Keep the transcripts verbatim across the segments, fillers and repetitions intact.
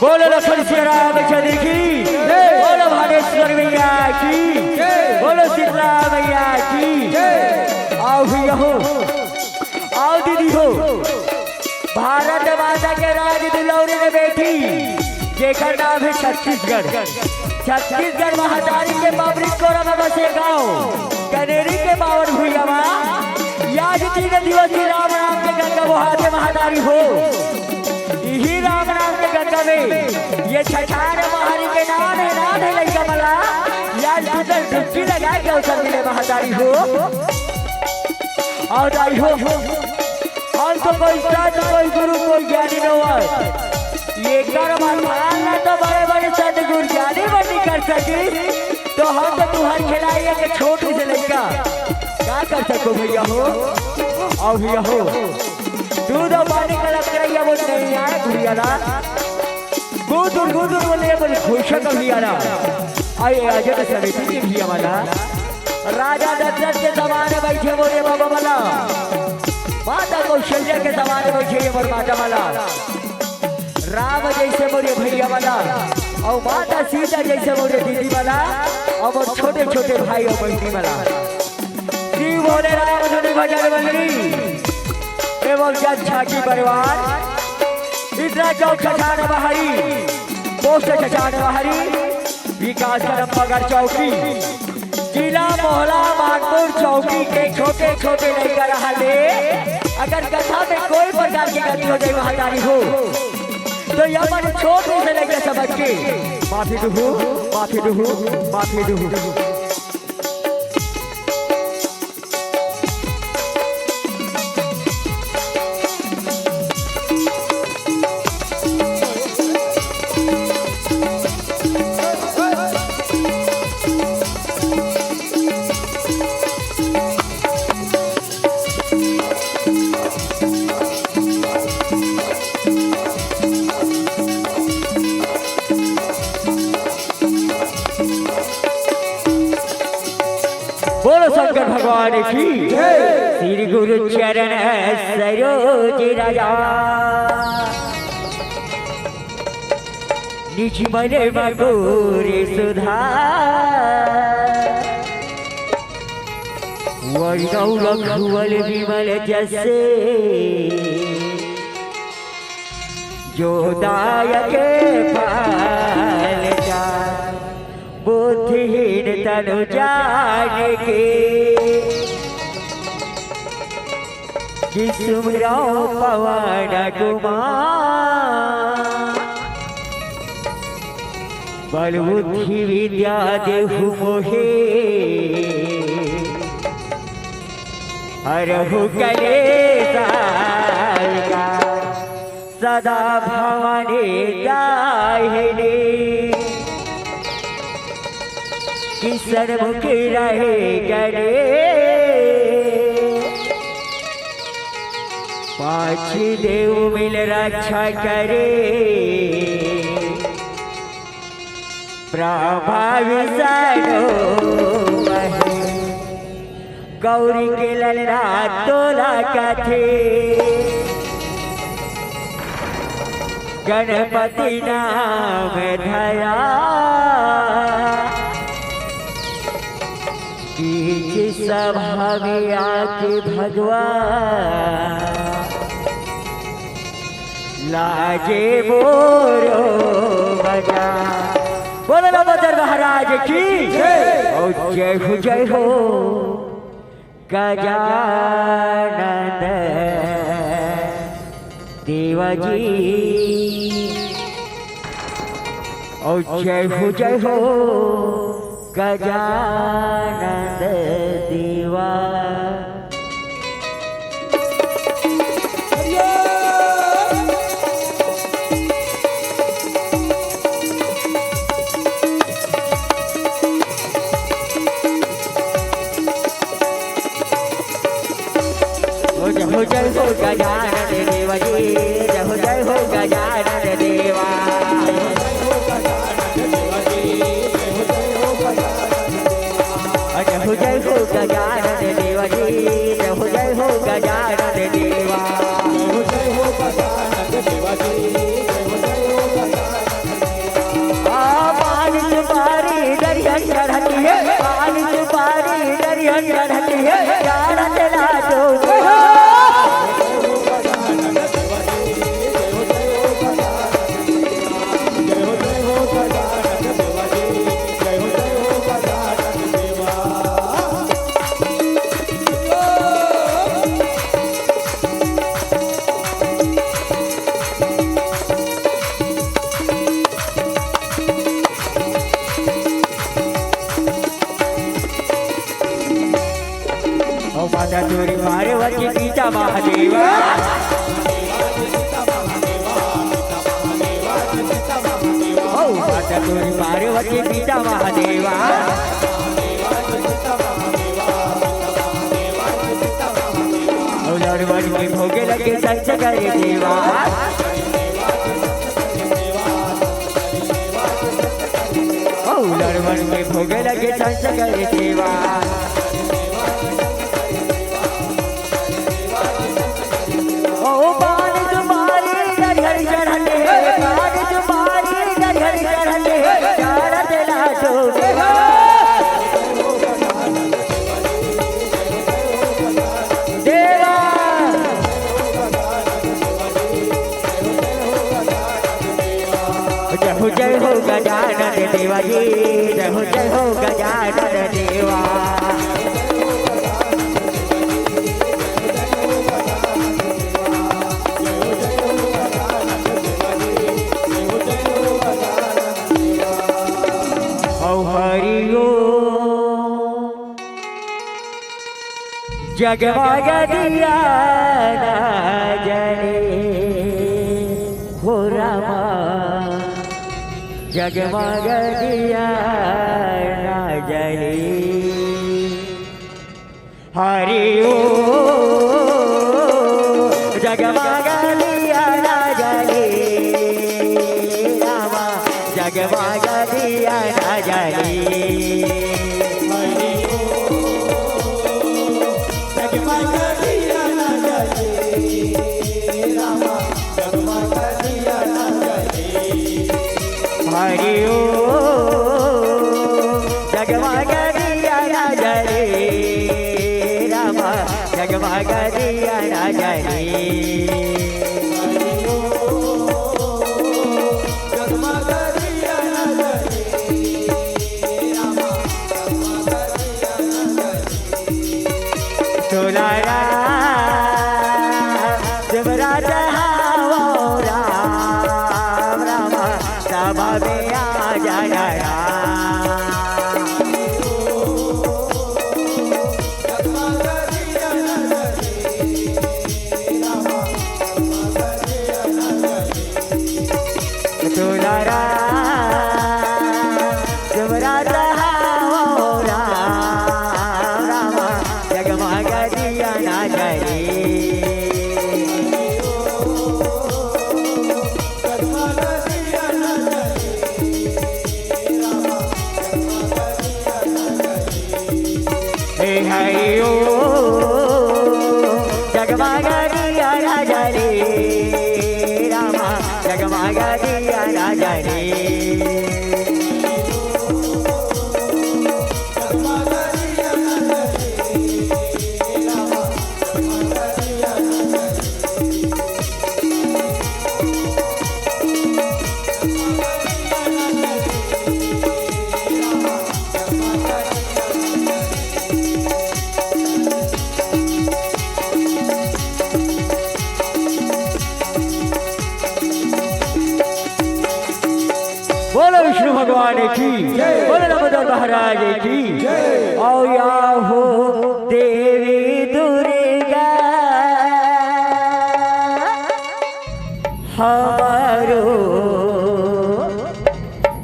बोलो लखन सिया राम चंद्र की, बोलो भानेश्वर मैया की, बोलो शीतला मैया की। आओ भैया हो, आओ दीदी हो, भारत माता के राज दुलौरी में बैठी, जेकर नाम है छत्तीसगढ़। छत्तीसगढ़ महतारी के बाबरी कोरा में बसे गाँव कनेरी के पावन भुइया मा, आज तीन दिवसीय राम नाम के गंगा बोहाथे महतारी हो। इही राम नाम के गंगा में ये छछार महरी के नाम है, नाम है लइका मला, आज सुंदर डुबकी लगा के अवसर मिले महतारी हो। और आई हो, हम तो कोई संत, कोई गुरु, कोई ज्ञानी न होय। ये कर मथान ना तो बड़े-बड़े सतगुरु ज्ञानी मन नहीं कर सकी। तो हम तो तुहार खिलाई एक छोटी से लइका। का कर सको भैया हो? आओ भैया हो। दूध और पानी का लग रही है वो नहीं आए भैया ला। गुदुर गुदुर बोले बोले खुश कर भैया ला। आए अजय समिति के भैया वाला। राजा दशरथ के जमाने बैठे बोले बाबा मला, माता कौशल्या के जमाने बैठे ये मोर माता मला, राम जैसे मोरे भैया मला, और माता सीता जैसे मोरे दीदी मला, और मोर छोटे छोटे भाई और बहनी मला। श्री भोले राम धुन भजन मंडली एवं जन छाकी परिवार, इतना चौक छठान बहारी, पोस्ट छठान बहारी, विकास कदम पगड़ चौकी, जिला मोहला मानपुर चौकी के छोटे छोटे लइका रहले। अगर कथा में कोई प्रकार की गलती हो जाए महतारी हो, तो ये मन छोटे से लइका समझ के माफी दुहू, माफी दुहू, माफी दुहू। बोलो शंकर भगवान की जय। श्री गुरु चरण सरोज राजा, निज मन मगोरे सुधार। वैणव लखुअल विमल जसे, जो दायक फल जाय, बुद्धिहीन तनु जान के। कि सुमिरौं पवन कुमार, बल बुद्धि विद्या देहु मोहे, हरहु कलेसा। सदा भवानी दाहिनी, कि सन्मुख रहे गणेश। पाँच देव मिल रक्षा करे, ब्रह्मा विष्णु महेश। गौरी के ललना तोला कथे, गणपति नाम धरा। बीच सभा में आके भगवान, लाजे मोरो बजा। बोलो ना बजर महाराज की जय। और जय हो, जय हो। गजानन देवा जी। और जय हो, जय हो गजानन देवा। हो जय हो, जय हो गजानन देवा जी, जय हो, जय हो गजानन देवा। जय हो, जय हो गजानन देवा जी, जय हो, जय हो गजानन देवा। तोरी पार्वती पिता महादेवा। ओ माता तोरी पार्वती पिता महादेवा। ओ लड़वन के भोगे लगे संच करे देवा। ओ लड़वन के भोगे लगे संच करे देवा। ओ पान सुपारी नरिहर चढ़ले, पान सुपारी नरिहर चढ़ले, चढ़त लाडो देवा। देवा। जय हो, जय हो गजानन देवा जी, जय हो, जय हो गजानन देवा। ओ हरि ओम। जगमग दिया ना जले हो रामा, जगमग दिया ना जले। हरि ओम। जगमग दिया ना जले रामा, जगमग दिया ना जले। हरि ओम। जगमग दिया ना जले रामा, जगमग दिया ना जले। हरि ओम। जगमग दिया ना जले रामा, जगमग दिया ना जले। हरि ओम। जगमग दिया ना जले रामा, जगमग दिया ना जले। तोला राम, जब राजा हावो राम, राम, सभा में आ जाना राम। तोला राम, जब राजा हावो राम, राम, जगमग दिया ना जले। हे हरि ओम। जगमग दिया ना जले रामा, जगमग दिया ना जले। बोलो विष्णु भगवान की, बोलो दामोदर महाराज की। और या हो देवी दुर्गा, हमारो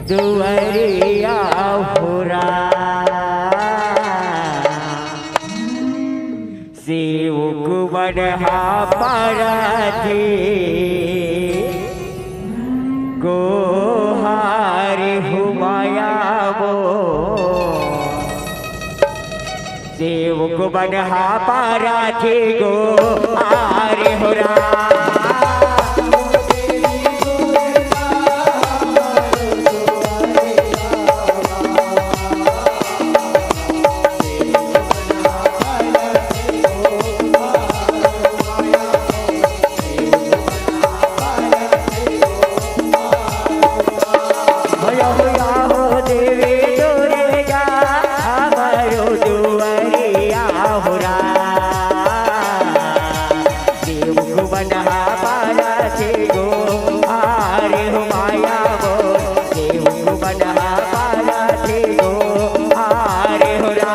दुआरिया हो राम। सेवक मन हा पारथे गोहार हो माया मोर। सेवक मन हा पारथे गोहार हो राम। भैया हो, या हो देवी दुर्गा, हमरो दुआरिया हो राम। सेवक मन हा पारथे गोहार हो माया मोर। सेवक मन हा पारथे गोहार हो राम।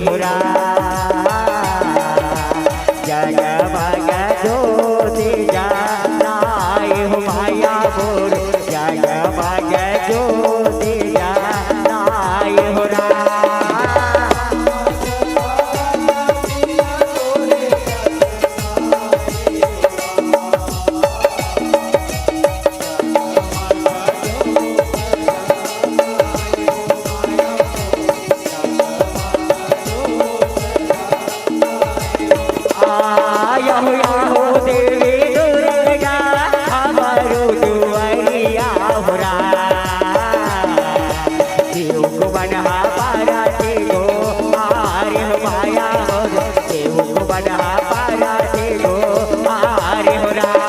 हो राम। जगमग ज्योति जलाए हो माया मोर, जगमग ज्योति जलाए हो राम। आया हो, आया हो देवी दुर्गा, हमरो दुआरिया हो राम। देव को बनहा पारा थे गो, आरे हो माया हो, देव को बनहा पारा थे गो, आरे हो राम।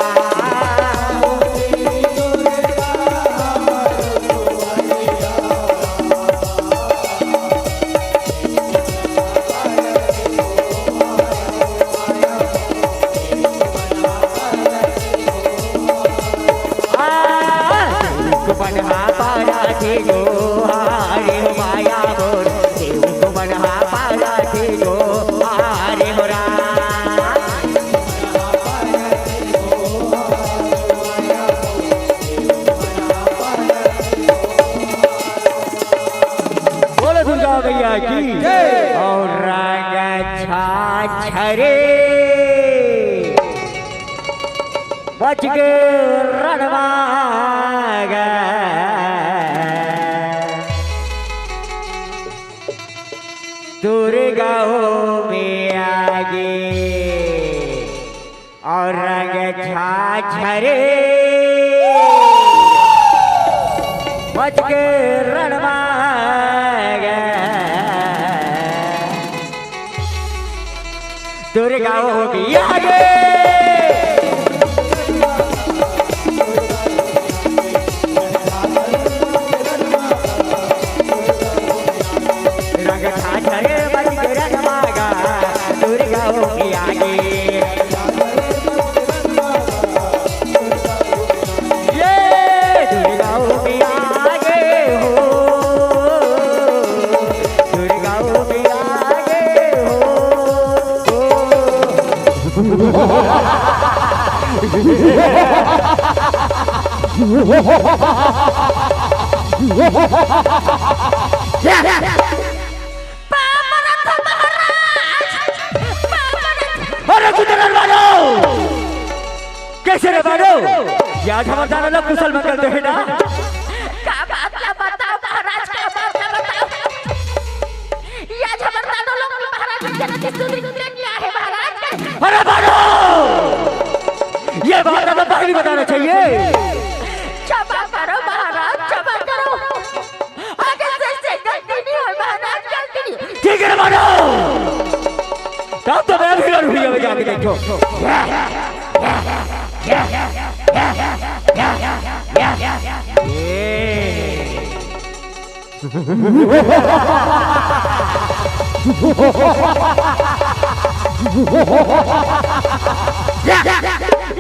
बनहा पारा थे गो, आरे हो माया मोर, देव को बनहा पारा थे गो, आरे हो राम। बोलो दुर्गा मैया की जय। और रंग छाछरे बच के रणमाग दुर्गा हो में आगे। और रंग छाछरे बच के रणमाग दुर्गा हो बिया गे। रंग छाछरे बच के रणमाग दुर्गा हो बिया गे। ये दुर्गा हो बिया गे हो, दुर्गा हो बिया गे हो। पाप रथ महाराज, पाप रथ। अरे कुतरल वालो, कैसे रे बालो? या आज हमर दानव लोग कुशल मंगल तो हे ना? का बात ला बताओ महाराज, का बात ला बताओ? या आज हमर दानव लोग महाराज के जनती सुधरी कन्या हे महाराज। अरे बालो, ये बात तो पहले बताना चाहिए। क्षमा करो महाराज, क्षमा करो। आगे से ऐसे गलती नहीं होय महाराज, गलती नहीं। ठीक है रे बालो, तब तो मैं भी लड़ू भैया में जाके देखो।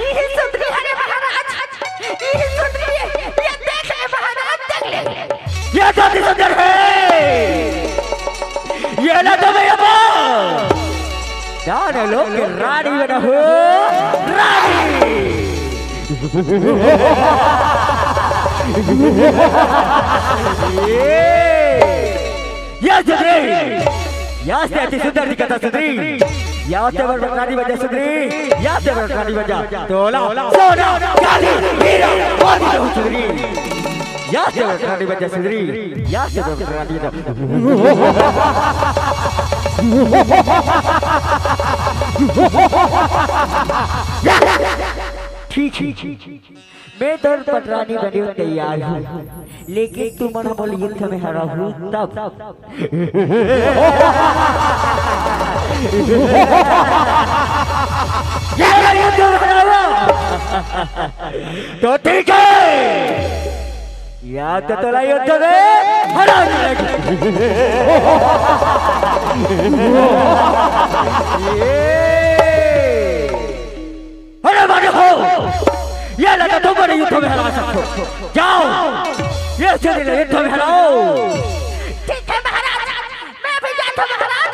इही सुंदरी हरे महाराज, इही सुंदरी, ये देख ले महाराज, देख ले। ये तो अति सुंदर है। ये ला तो मैं अब दानव लोग के रानी बना हो, रानी। ये, ये सुंदरी, या से अति सुंदर दिखता सुंदरी, या से बड़ रानी बन जा सुंदरी, या से बड़ रानी बन जा। तोला, सोना, चांदी, हीरा, मोती हो सुंदरी। या से बड़ रानी बन जा सुंदरी, या से बड़ रानी बन जा। ठीक है, मैं तोर पटरानी बने तैयार हूँ, लेकिन तुमन हमन युद्ध में हराहू तब। तो ठीक है, या तो तोला युद्ध में हरा। अरे मालिक हो, ये लगा तुम बड़े युद्ध में हरा सकते हो। जाओ, ये से युद्ध में हराओ। ठीक है महाराज, मैं भी जाता हूँ महाराज,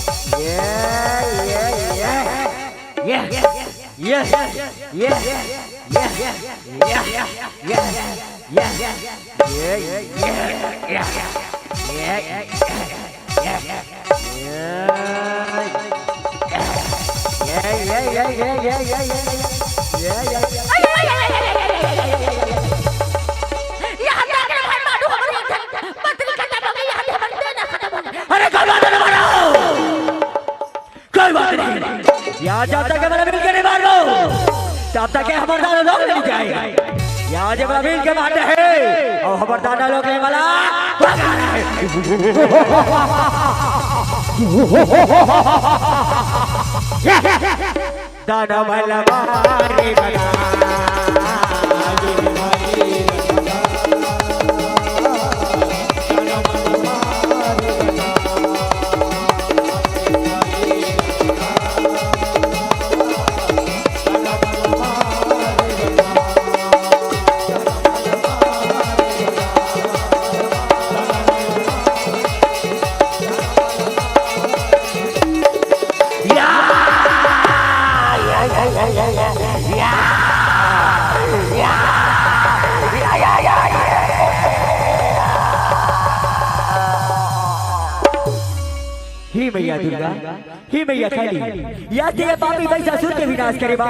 यहाँ देख रे भाई, मारू हमर एक ठन पतरी खत्म हो गई, यहाँ हमर देना खत्म हो गई। अरे, कोई बात नहीं, मारो। कोई बात नहीं। यहाँ जब तक हमारा मिलकर नहीं मार लो, तब तक ये हमारे दादा लोग नहीं जाए। यहाँ जब हमारा मिल के मारते हैं और हमारे दादा लोग नहीं वाला भगा रहे। दादा वाला मारे भगा। हे मैया दुर्गा, हे मैया काली, या ते ये पापी महिषासुर के विनाश करे बा।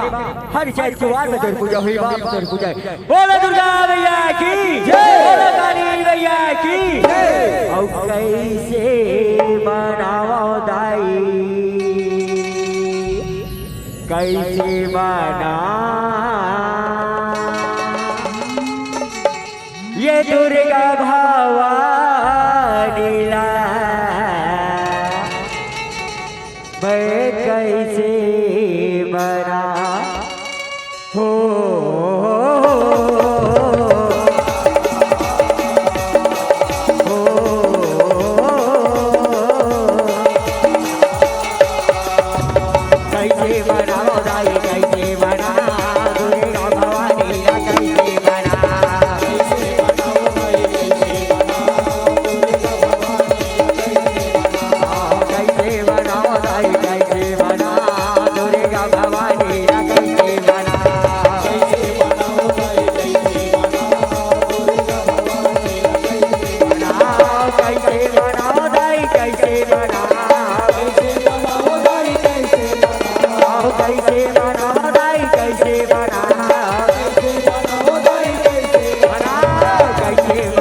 हर चैत कुवार में तोर पूजा होई बा, तोर पूजा। बोलो दुर्गा मैया की जय। बोलो काली मैया की जय। अउ कैसे बनावो दाई, कैसे बना ये दुर्गा भवानी ला, मैं कैसे बना हो, हो। कैसे बनाओ दाई, कैसे बना दुर्गा भवानी ला, कैसे बना। कैसे बनाओ दाई, कैसे बना दुर्गा भवानी ला, कैसे बना। कैसे बनाओ दाई, कैसे बना। कैसे बनाओ दाई, कैसे बना। कैसे बनाओ दाई, कैसे बना। कैसे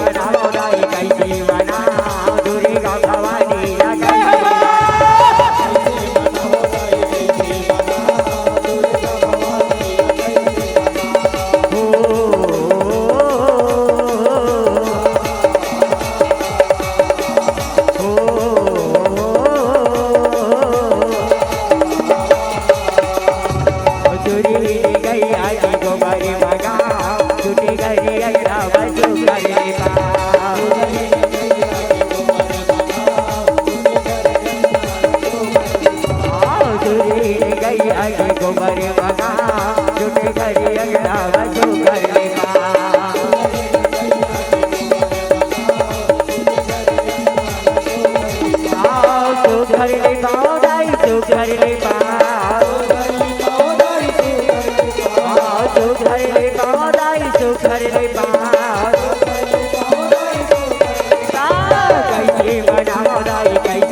बनाओ दाई, कैसे बना।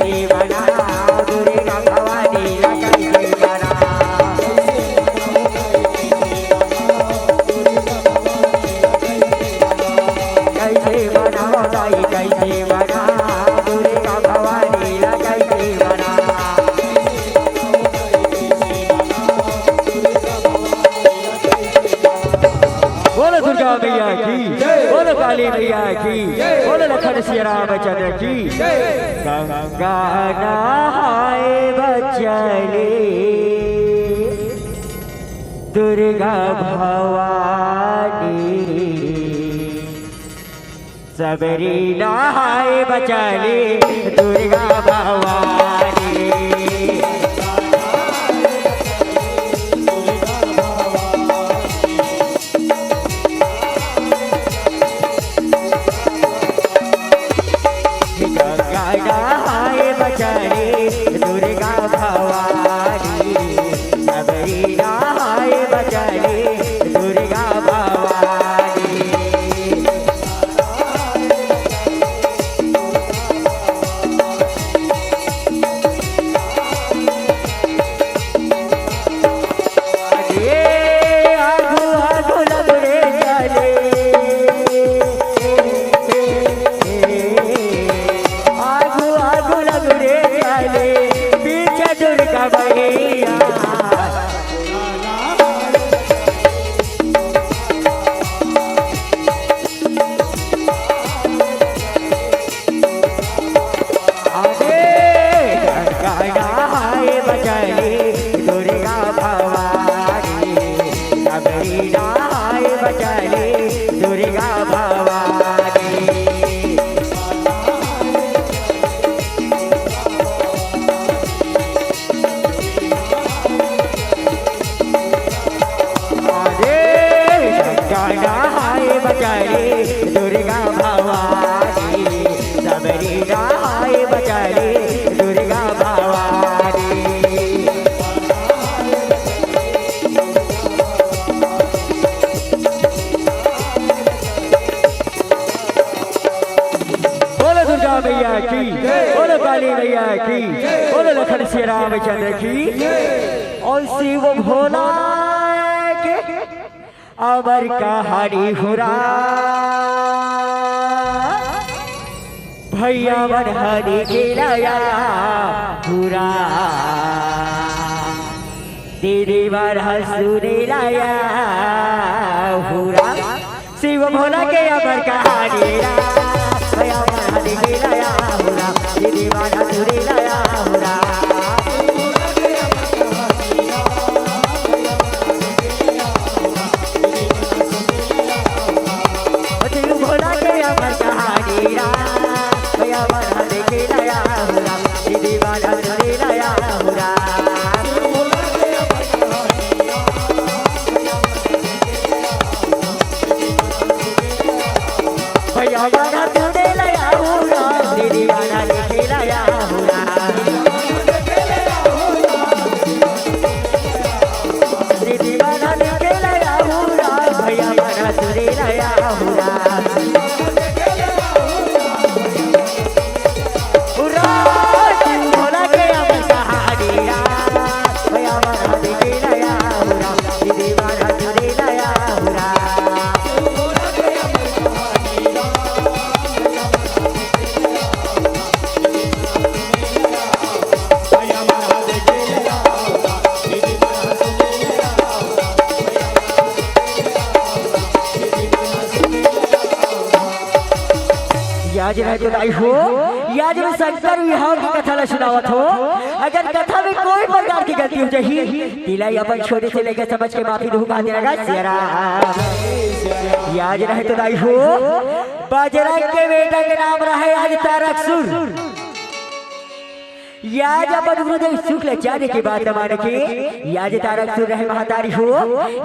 कैसे बनाओ दाई, कैसे बना दुर्गा भवानी ला, कैसे बना। बोलो दुर्गा मैया की, बोलो काली मैया की, बोलो लखन सिया रामचंद्र की। गंगा नहाए बचले दुर्गा भवानी, सबरी नहाए बचले दुर्गा भवानी। गंगा नहाए बचले दुर्गा भवानी, सबरी नहाए पीछे दुर्गा मैया। अरे, गंगा नहाए बचली दुर्गा भवानी, सबरी नहाए बचली दुर्गा भवानी। अरे, गंगा नहाए बचली दुर्गा भवानी, सबरी नहाए बचली दुर्गा भवानी। बोलो दुर्गा मैया की, बोलो काली मैया की, बोलो लखन सिया रामचंद्र की। और शिव भोला के अमर कहानी हुरा, भैया मन हरी के लाया हुरा, दीदी मन हंसुरी लाया हुरा। शिव भोला के अमर कहानी रा, भैया मन हंसुरी लाया हुरा, दीदी मन हंसुरी लाया हुरा। शिव भोला के अमर कहानी रा, भैया मन हंसुरी लाया हुरा, दीदी मन हंसुरी लाया हुरा। भैया बाधा तूने लाया हुरा, दीदी बाधा देखे लाया हुरा। दीदी बाधा देखे लाया हुरा, भैया बाधा तूने लाया हुरा। हुरा, शिव भोला के अमर कहानी रा, भैया बाधा देखे लाया हुरा, दीदी बाधा तूने लाया हुरा। याज रहे तो दाई हो, याज में शंकर विवाह की कथा ला सुनावत हो। अगर कथा में कोई प्रकार की गलती हो जाही, तिला अपन छोटे से लेकर समझ के माफी दूंगा, तेरा गा सिया राम। याज रहे तो दाई हो, बजरंग के बेटा के नाम रहे आज तारकसुर। याज अपन गुरुदेव शुक्लाचार्य के बात मान के, याज तारकसुर रहे महतारी हो,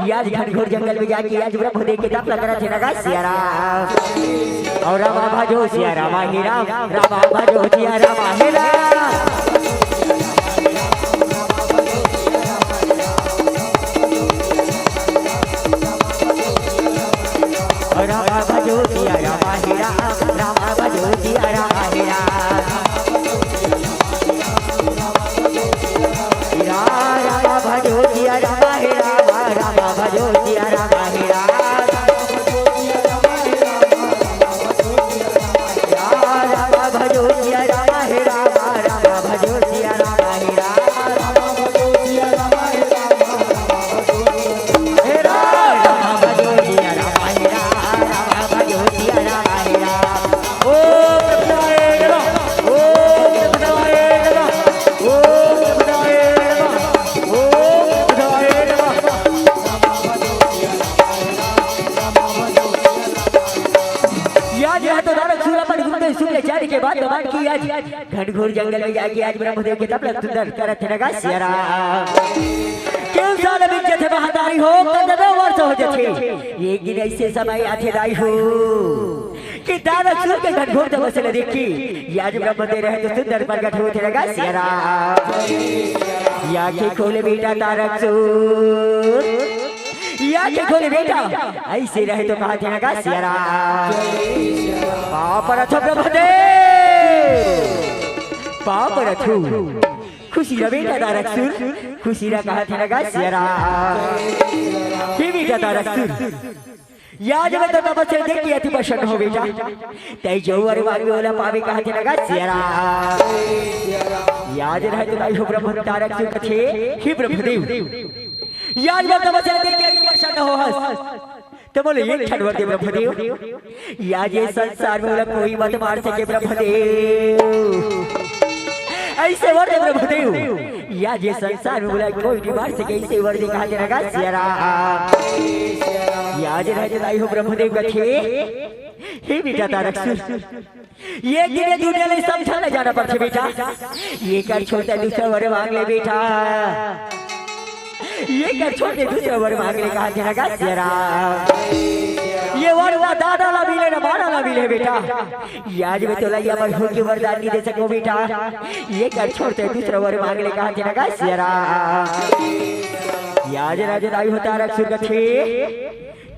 याज घनघोर जंगल में जाके याज ब्रह्मदेव के तप करत हे लगा सिया राम। और रामा भजो सिया रामा हे राम, रामा भजो सिया रामा हे राम। रामा भजो सिया रामा हे राम, रामा भजो सिया रामा हे राम। राम राम भजो सिया राम हे राम, राम भजो सिया राम हे राम। राम राम भजो सिया राम हे राम, राम भजो सिया राम हे राम। हे राम राम भजो सिया राम हे राम, राम भजो सिया राम हे राम। ओम नमः शिवाय नमः, ओम नमः शिवाय नमः, ओम नमः शिवाय नमः, ओम नमः शिवाय नमः। याज रहे तो तारकसुर अपन गुरुदेव शुक्लाचार्य के बात मान के याज घनघोर जंगल में जाके याज ब्रह्मदेव के तप सुंदर करत हे लगा सिया राम। क्यों साल बीत जथे महतारी हो, कतको वर्ष हो जथे। एक दिन ऐसे समय आथे दाई हो कि तारकसुर के घनघोर तपस्या ल देख के याज ब्रह्मदेव रहे तो सुंदर प्रगट होथे लगा सिया राम। आँखें खोले बेटा तारकसुर, आँखें खोले बेटा, ऐसे रहे तो कहाथे लगा सिया राम। पाँव परत हों ब्रह्मदेव, पाँव परत हों। खुशी रह बेटा तारकसुर, खुशी रह कहाथे लगा सिया राम। हे बेटा तारकसुर, याज में तो तपस्या देख के अति प्रसन्न हो बेटा। तैं जो वर मांगबे ओला पाबे कहाथे लगा सिया राम। याद रहे तो दाई हो ब्रह्म तारक से कथे, हे ब्रह्मदेव, याद बर तपस्या करके एक वर्ष न हो हस, त मोला एक ठन वर दे ब्रह्मदेव। याद ये संसार में मोला कोई मत मार सके ब्रह्मदेव, अइसे वर दे ब्रह्मदेव। याद ये संसार में मोला कोई नहीं मार सके, अइसे वर दे कहा तेरा गा सिया राम। याद रहे तो दाई हो ब्रह्मदेव कथे, हे बेटा तारक सुन, ये दिन ये दुनिया में समझा ले जाना पड़थे बेटा। ये कर छोड़ ते दूसरा वर मांग ले बेटा। ये कर छोड़ ते दूसरा वर मांग ले कहा तेरा गा सिया राम। ये वर ना दादा ला मिले ना बाना ला मिले बेटा। याद में तोला ये अमर होके वरदान नहीं दे सको बेटा। ये कर छोड़ ते दूसरा वर मांग ले कहा तेरा गा सिया राम। याद राजा दाई हो तारक सुन कथे,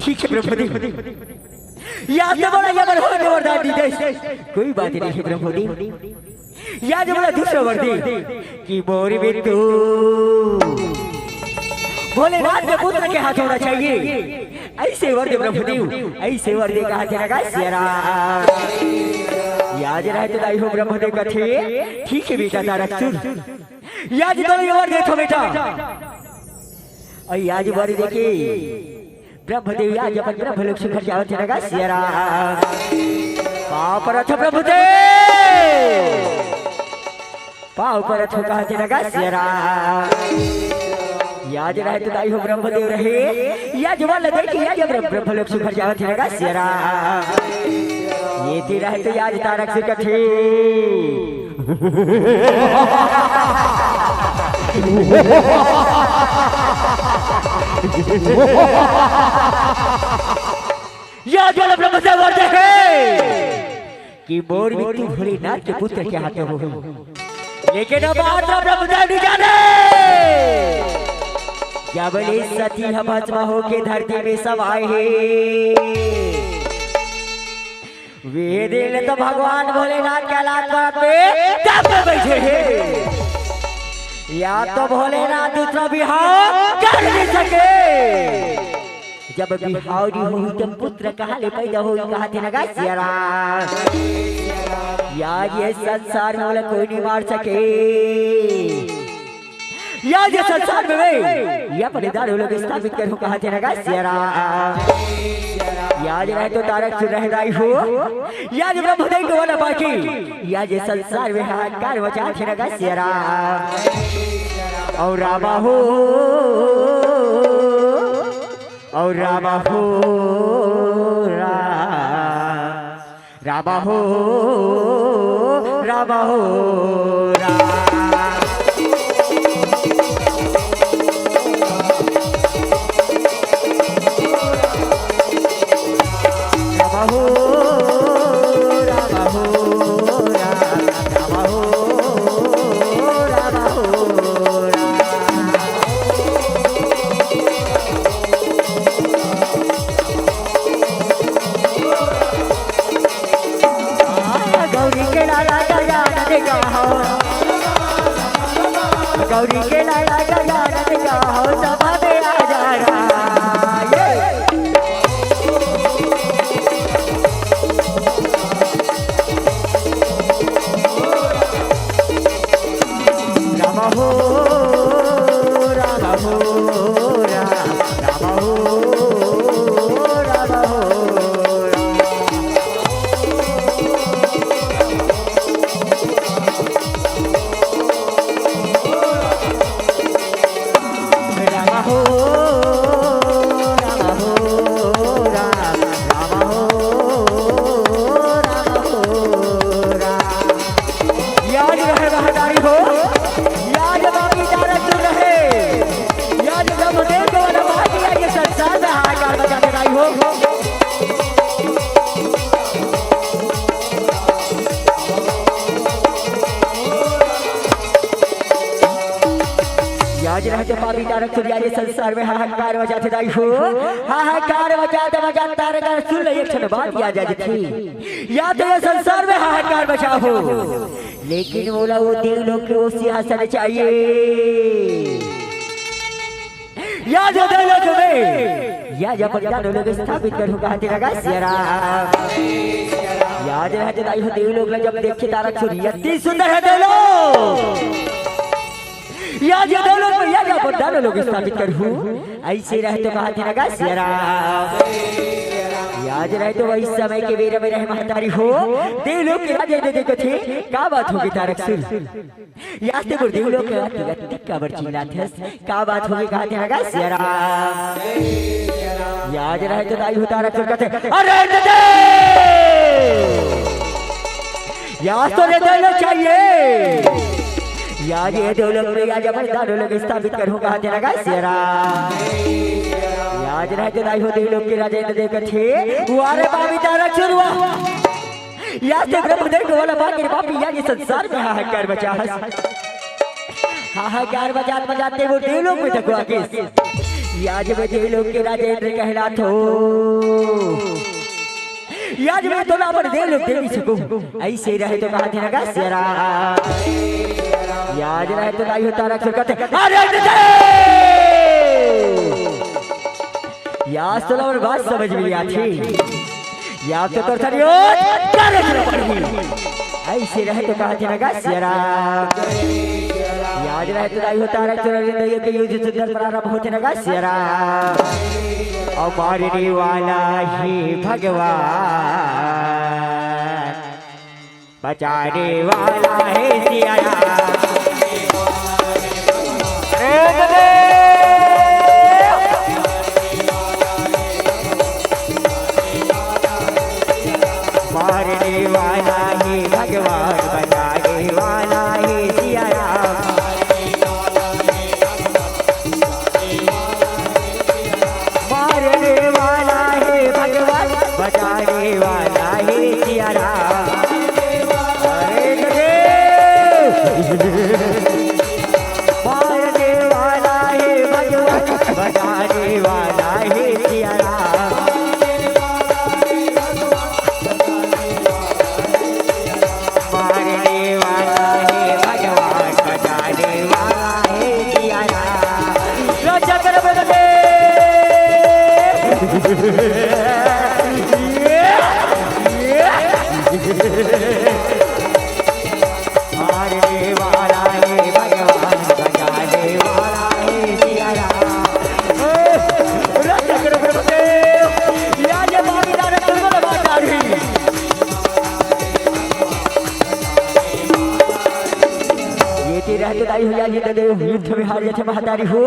ठीक है ब्रह्मदेव। याद तो मोला ये अमर होके वरदान नहीं दे, कोई बात नहीं है ब्रह्मदेव। याद मोला दूसरा वर दे कि मोर में तू भोलेनाथ के पुत्र के हाथ होना चाहिए। अइसे वर दे ब्रह्मदेव, अइसे वर दे कहा तेरा गा सिया राम। याद रहे तो दाई हो ब्रह्मदेव कथे, ठीक है बेटा तारक सुन। याद तो ये वर दे तो बेटा। अउ याद वर दे के ब्रह्मदेव याद अपन ब्रह्मलोक सुखर जावत हे ना गा सिया राम। पाँव परत हो ब्रह्मदेव, पाँव परत हो कहा तेरा गा सिया राम। याद रहे तो दाई हो ब्रह्मदेव रहे, याद वर दे के याद ब्रह्म, ब्रह्मलोक सुखर जावत हे ना गा सिया राम। ये तेरा है तो याद तारक से कथे। या जल ब्रह्म से वर दे हे कि मोर मृत्यु भोलेनाथ के पुत्र के हाथ हो, लेकिन अब आत्मा ब्रह्म नहीं जाने। जब ले सती ह भस्म होके धरती में समाए हे, वे दिन तो भगवान भोलेनाथ कैलाश पर्वत पे तप में बैठे हे। या तो भोलेनाथ दूसरा बिहाव कर नहीं सके। जब बिहाव नहीं होही, तब पुत्र कहाँ ले पैदा होही, कहा थे ना गा सिया राम। या ये संसार में मोला कोई नहीं मार सके। या ये संसार में मैं ये अपने दारू लोग स्थापित करूं, कहा तेरा गा सिया राम। या जे रहे तो तारक सुन रहे दाई हो, या जे ब्रह्मदेव को वाला बाकी, या जे संसार में हाहाकार मचा तेरा गा सिया राम। और रामा हो, और रामा हो, राम। रामा हो, रामा हो, राम। रामा हो, रामा हो, राम। रामा हो, रामा हो, राम। गौरी के लाला गजानन गाहो। गौरी के लाला गजानन गाहो, सभा में आ जा राम। ये। राम हो, राम हो, राम, राम हो, राम हो, राम। राम हो, राम हो, राम, राम हो, राम हो, राम। याद रहे महतारी हो, याद बाकी तारा तू रहे, याद जब देख वाला बाकी याद ये संसार में हाहाकार मचा दे रही हो। याद रहे जब बाकी तारा तू याद ये संसार में हाहाकार मचा दे रही हो, हाहाकार मचा दे मचा तारा सुन ले एक क्षण बात याद आ जाती। या तो ये संसार में हाहाकार मचा हो, लेकिन मोला वो देवलोक के वो सिंहासन चाहिए। या जो देवलोक में, या जब अपन दानव लोग स्थापित करूंगा तेरा गा सिया राम। आज रहे तो दाई हो देवलोक ला जब देखे तारक सुर, अति सुंदर हे देवलोक। या जे देवलोक में या जे अपन दानव लोग स्थापित करहूँ, अइसे रहे तो कहा थे ना गा सिया राम। या जे रहे तो वही समय के बेरा में रहे महतारी हो, देवलोक के राजा इंद्र देव कथे, का बात होगे तारक सुर? यास्ते मोर देवलोक के अति, अति काबर चिल्लात हस? का बात होगे कहा थे ना गा सिया राम? या जे रहे तो दाई हो तारक सुर कथे, अरे इंद्रदेव! यास्ते रे देवलोक चाहिए। या जे देवलोक में या जब दानव लोग स्थापित करहूँ कहा थे ना गा सिया राम। या जे रहे तो दाई हो देवलोक के राजा इंद्रदेव कथे, वाह रे बाबी तारक सुर वाह। यास्ते ब्रह्मदेव के वाला बाकी रे बापी, या जे संसार में हाहाकार मचा हस। हाहाकार मचात मचात ते वो देवलोक में तक आगे। या जे मैं देवलोक के राजा इंद्र कहलात हो। या जे मैं तोला अपन देवलोक दे नहीं सकूं। अइसे रहे तो कहा थे ना गा सिया राम। या जे रहे तो दाई हो तारक सुर कथे, अरे इंद्रदेव! यास्ते तोला मोर बात समझ में आथे। या तो तोर थरी हो, करे सुर पड़ही। अइसे रहे तो कहा थे ना गा सिया राम। या जे रहे तो दाई हो तारक सुर रे, ये के युद्ध सुंदर प्रारंभ होथे ना गा सिया राम। अउ मारने वाला हे भगवान, बचाने वाला हे सिया राम। अरे इंद्रदेव! मारने वाला हे भगवान, बचाने वाला हे सिया राम। मारने वाला हे भगवान, बचाने वाला हे सिया राम। अरे इंद्रदेव! मारने वाला हे भगवान, बचाने वाला हे सिया राम। मारने वाला हे भगवान, बचाने वाला हे सिया राम। राजा कर बदले। मारने वाला हे भगवान, बचाने वाला हे सिया राम। ए, राजा कर बदले। या जे मामी दादा तुमको लगा डाली। ये तीर रहते दाई हो, या जे देव युद्ध में हार जाथे महतारी हो।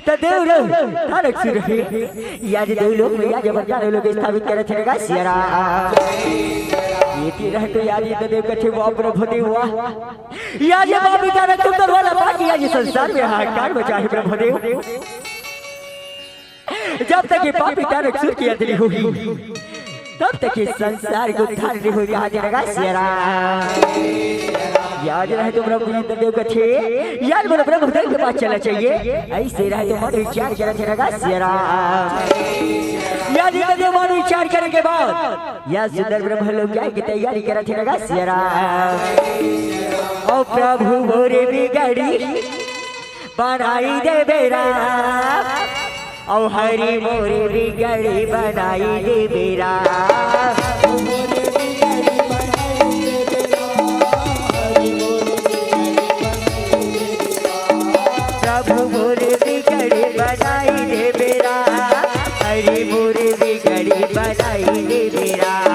त देव रे, तारक सुर हे। या जे देवलोक में या जे बरदान लोग स्थापित करे थे ना गा सिया राम। ये तीर रहते या जे देव कथे वाह प्रभु देव वाह। या जे बाबी तारक सुंदर वाला बाकी या जे संसार में हाहाकार मचा हे प्रभु देव। जब तक ये पापी तारक सुर की अंजलि होही, तब तक ये संसार के उद्धार नहीं होही। या जे ना गा सिया राम। या जे रहे तो प्रभु इंद्रदेव कथे, या जे बोलो प्रभु देव के पास चला चाहिए। अइसे रहे तो मन विचार करे थे ना गा सिया राम। या जे इंद्रदेव मन विचार करे के बाद, या सुंदर ब्रह्म लोग जाए के तैयारी करे थे ना गा सिया राम। ओ प्रभु मोरे बिगड़ी बनाई देबे राम, अउ हरि मोरे बिगड़ी बनाई देबे राम। प्रभु मोरे बिगड़ी बनाई देबे राम, हरि मोरे बिगड़ी बनाई देबे राम।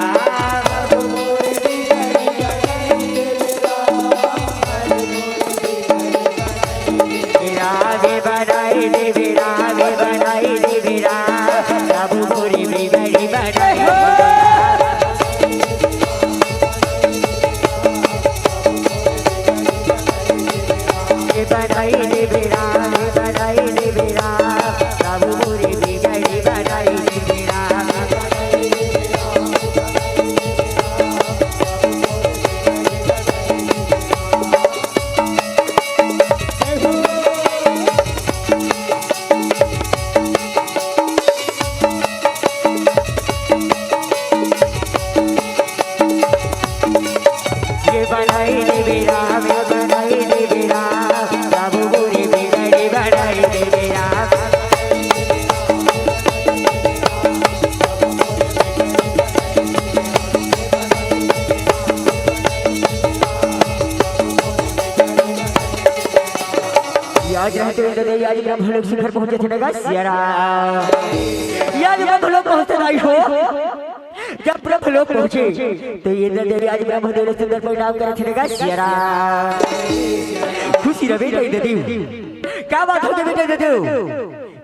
राम बनाई देबे, राम बनाई देबे, राम प्रभु मोरे बिगड़ी बनाई देबे, राम। बनाई देबे, राम बनाई देबे, राम प्रभु मोरे बिगड़ी बनाई देबे, राम। ये बनाई देबे राम, ये बनाई देबे राम, प्रभु मोरे बिगड़ी आज रहते इंद्रदेव आज ब्रह्मलोक शिखर पहुंचे थे नगा सिया राम। ये आज ब्रह्मलोक पहुंचते दाई हो। जब ब्रह्मलोक पहुंचे तो इंद्रदेव आज ब्रह्मदेव ला सुंदर प्रणाम करे थे नगा सिया राम। खुशी रहे बेटा इंद्रदेव। का बात हो गई बेटा इंद्रदेव?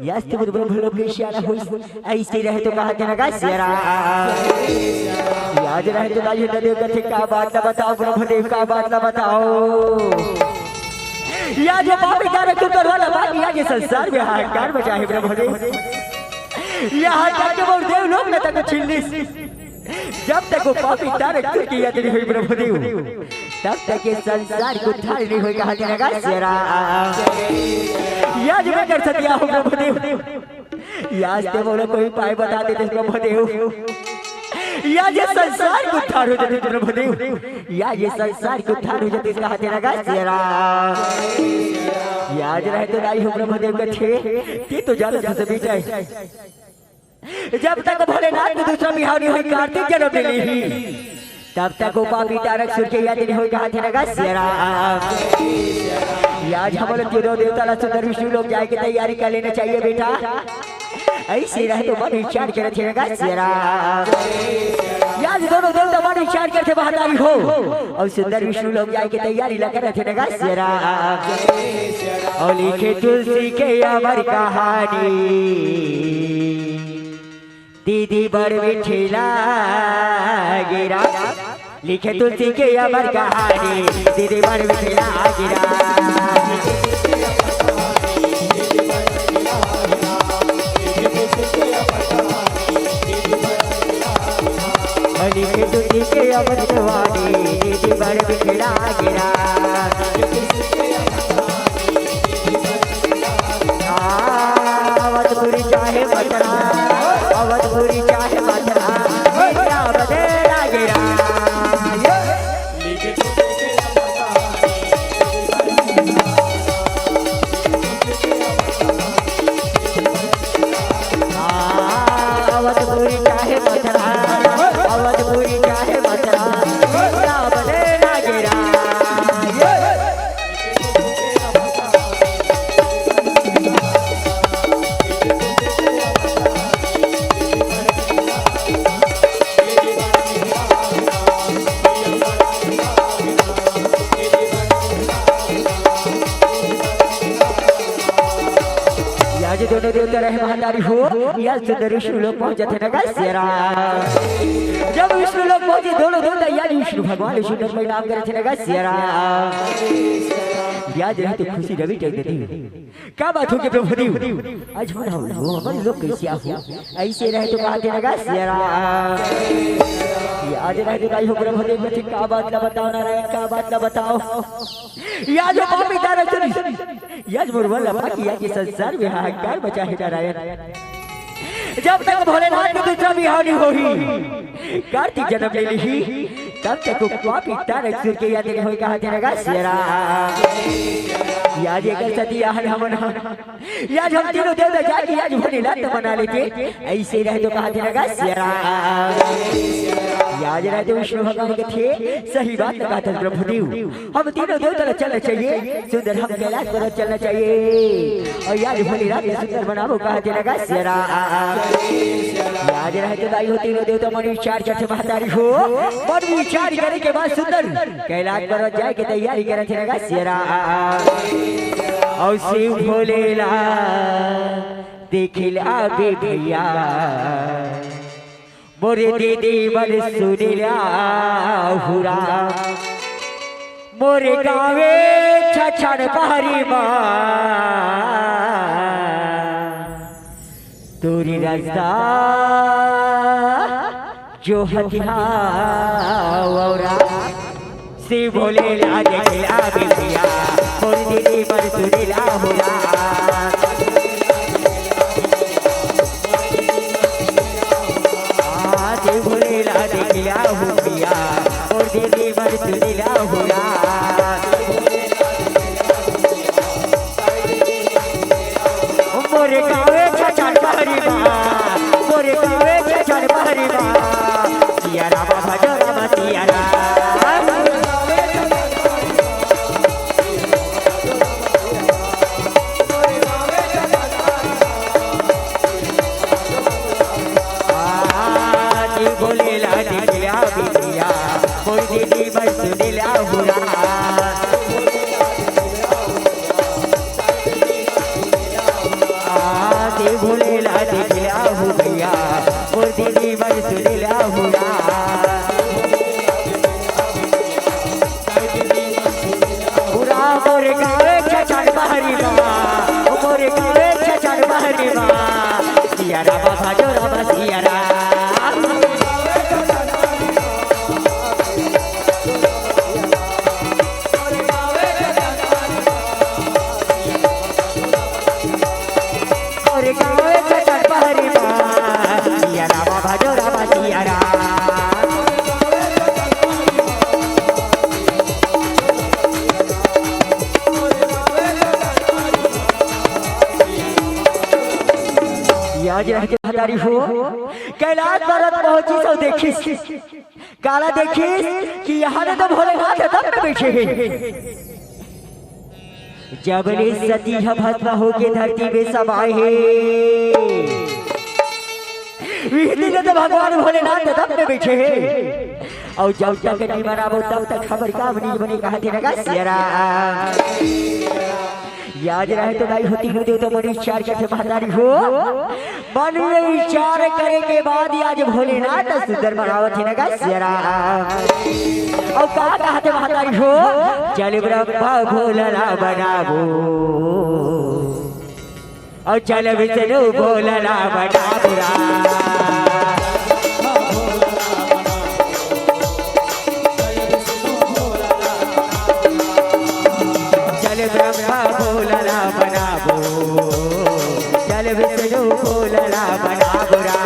याज ते मोर ब्रह्मलोक के सियारा होइस, अइसे रहे तो कहा के नगा सियारा। याज रहे तो दाई इंद्रदेव कथे, का बात ला बताओ ब्रह्मदेव, का बात ला बताओ। याज वो पापी तारक कुकरवा ला बात, याज ये संसार में हाहाकार मचाहे ब्रह्मदेव। यहाँ तक के मोर देवलोक न तक छिल्लिस। जब तक वो पापी तारक कुकरवा के याद नहीं हुई ब्रह्मदेव, तब तक ये संसार के उद्धार नहीं होय कहा के नगा सियारा। याज मैं कर सतिया हूँ ब्रह्मदेव। याज ते मोला कोई उपाय बता देते ब्रह्मदेव। याज ये संसार के उद्धार हो जाते ब्रह्मदेव। याज ये संसार के उद्धार हो जाते कहा के नगा सियारा। याज रहे तो दाई हो ब्रह्मदेव कथे, ते तो जाना था सभी जाए। जब तक भोलेनाथ के दूसरा बिहाव नहीं हुई, कार्तिक जन्म ले ली, तब तक वो पापी तारक सुर के याद नहीं हुई कहा के नगा सियारा। याज हमन तीनों देवता ला सुंदर विष्णु लोक जाए के तैयारी कर लेना चाहिए बेटा। अइसे रहे तो मन विचार करे थे नगा सियारा। याज दोनों देवता मन विचार करे थे महतारी हो। अउ सुंदर विष्णु लोक जाए के तैयारी ला करे थे नगा सियारा। अउ लिखे तुलसी के अमर कहानी। दीदी बर मिठिला गिरा, लिखे तुलसी के अमर कहानी। दीदी बर मिठिला गिरा, लिखे तुलसी के अमर कहानी। दीदी बर मिठिला गिरा। अवधपुरी चाहे मथुरा, अवधपुरी चाहे मथुरा, मीठा बदे लागे राम। अवधपुरी चाहे मथुरा, अवधपुरी चाहे मथुरा, मीठा बदे लागे राम। याज दोनों देवता रहे महतारी हो, याज सुंदर विष्णु लोक पहुंचत हे नगा सिया राम। जब विष्णु लोक पहुंचे दोनों देवता, याज विष्णु भगवान विष्णु लोक में नाम करे थे नगा सिया राम। याज रहे तो खुशी रवि टेक देती। का बात होगे प्रभुदेव? आज मन हम लोग, हमन लोग कइसे आहो? अइसे रहे तो कहा थे नगा सिया राम। याज रहे तो दाई हो प्रभुदेव, कथे का बात ला बताओ नारायण, का बात ला बताओ। याज हो पापी तारक सुन, याज मोर मन ला पाकी, याज ये संसार में हाहाकार मचाहे नारायण। जब तक भोलेनाथ के दूसरा बिहाव नहीं होही, कार्तिक जन्म ले लिही, तब तक वो पापी तारक सुर के याद नहीं होई, कहा थे नगा सिया राम। याज एकर सती आहन हमन हा। याज हम तीनों देवता जाके याज भोलेनाथ मना लेते, अइसे रहे तो कहा थे नगा सिया राम। याज रहे तो विष्णु भगवान कथे, सही बात कहा थे प्रभुदेव। हम तीनों देवता ला चलना चाहिए, सुंदर हम कैलाश पर्वत चलना चाहिए। अउ याज भोलेनाथ ला सुंदर बनाबो कहा थे नगा सिया राम। याज रहे तो दाई हो तीनों देवता मन विचार करथे महतारी हो। मन विचार करे के बाद सुंदर कैलाश पर्वत जाए के तैयारी करे थे नगा सिया राम। अउ शिव भोले ला देखिल आबे भैया। मोरे दीदी मन सुनिला हुरा, मोरे गावे छछन पहरी मा, तोरी रस्ता जो हथिया औरा। शिव भोले ला देखिला बिटिया, मोर दीदी मन सुनिला हुरा। आ, शिव भोले ला देखिला हुरिया, मोर दीदी मन सुनिला हुरा। मोरे गावे छछन पहरी मा, मोरे गावे छछन पहरी मा। सिया राम भजो राम सिया राम। आज रह के महतारी हो, कैलाश पर्वत पहुंचिस अउ देखिस, काला देखिस कि यहाँ तो भोलेनाथ ह तब बइठे हे। जब ले सती ह भस्म होके धरती में समाए हे, उही दिन तो भगवान भोलेनाथ ह तब बइठे हे। अउ जब तक नइ मनाबो तब तक हमर काम नइ बने, कहाथे न गा सियाराम। याद रहे तो दाई हो, तीनों देवता मन विचार करथे महतारी हो। मन में विचार करे के बाद आज भोलेनाथ सुंदर बनावत हे न गा सियाराम। अउ का कहाथे महतारी हो, चल ब्रह्मा भोला ला बनाबो, अउ चल विष्णु भोला ला बनाबो रा। चल ब्रह्मा भोला ला बनाबो, चल विष्णु भोला ला बनाबो रा।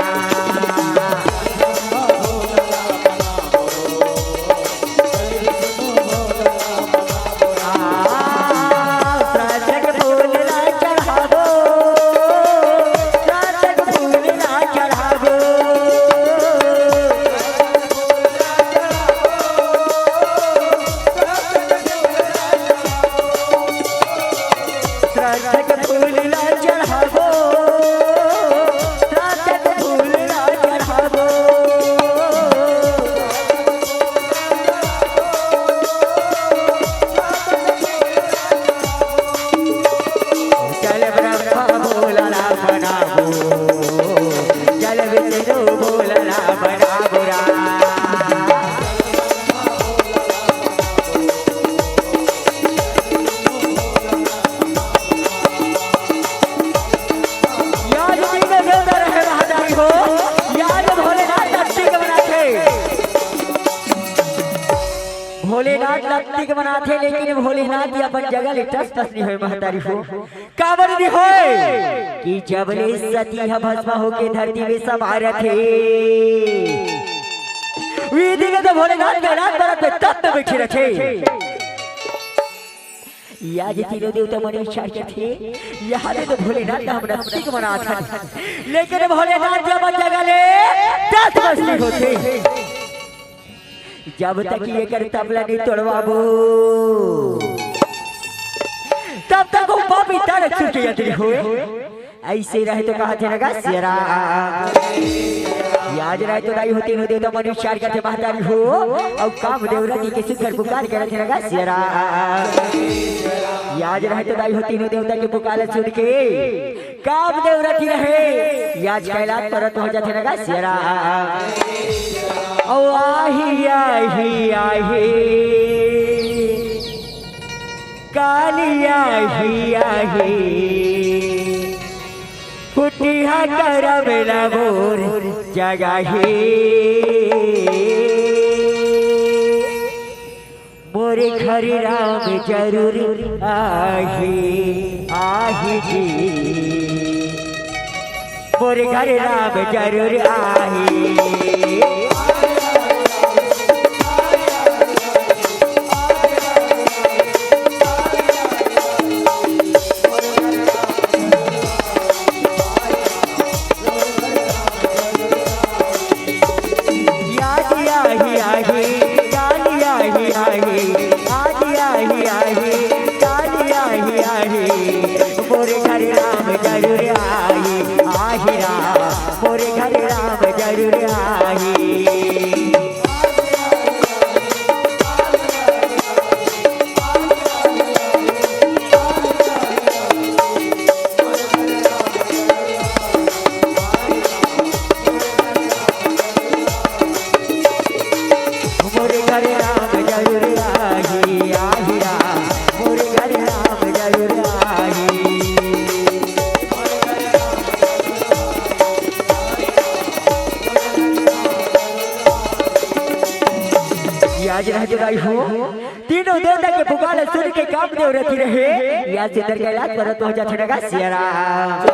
भोलेनाथ लत्ती के बनाथे, लेकिन भोलेनाथ जी अपन जगह ले टस टस नइ होय महतारी हो। काबर नइ होय कि जब ले सती ह भस्म होके धरती में समारत हे, उही दिन तो भोलेनाथ कैलाश पर्वत में तब तो बइठे रथे। या जे तीनों देवता मन विचार करथे, यहाँ ले तो भोलेनाथ ला हम लत्ती के बनाथन, लेकिन भोलेनाथ जी अपन जगह ले टस टस नइ होथे। जब तक एकर तबला नइ तोड़वाबो, तब तक ओ पापी तारा चुके यदि होय। अइसे रहे तो कहाथे न गा सियाराम। याद रहे तो दाई हो, तीनों देवता मन विचार करथे महतारी हो, अउ कामदेव रति के सुंदर पुकार करथे न गा सियाराम। याद रहे तो दाई हो, तीनों देवता के पुकार सुन के कामदेव रति रहे, याद कैलाश पर्वत हो जाथे न गा सियाराम। ओ आही, आही, आही, काली आही, आही, फुटिहा करम ला मोर जगाही। मोरे घर राम जरूर आही, आही जी। मोरे घर राम जरूर आही। याद आही, आही, काली आही, आही, आज आही, आही, काली आही, आही, मोरे घर राम जरूर आही, आही राम, मोरे घर राम जरूर आही। मोरे घर राम जरूर आही, आही राम, मोरे घर राम जरूर आही। आज रह जुदाई हो, तीनों देवता के पुकार सुन के कामदेव रति रहे, या सुंदर कैलाश पर्वत पहुंचा थे नगा सियाराम।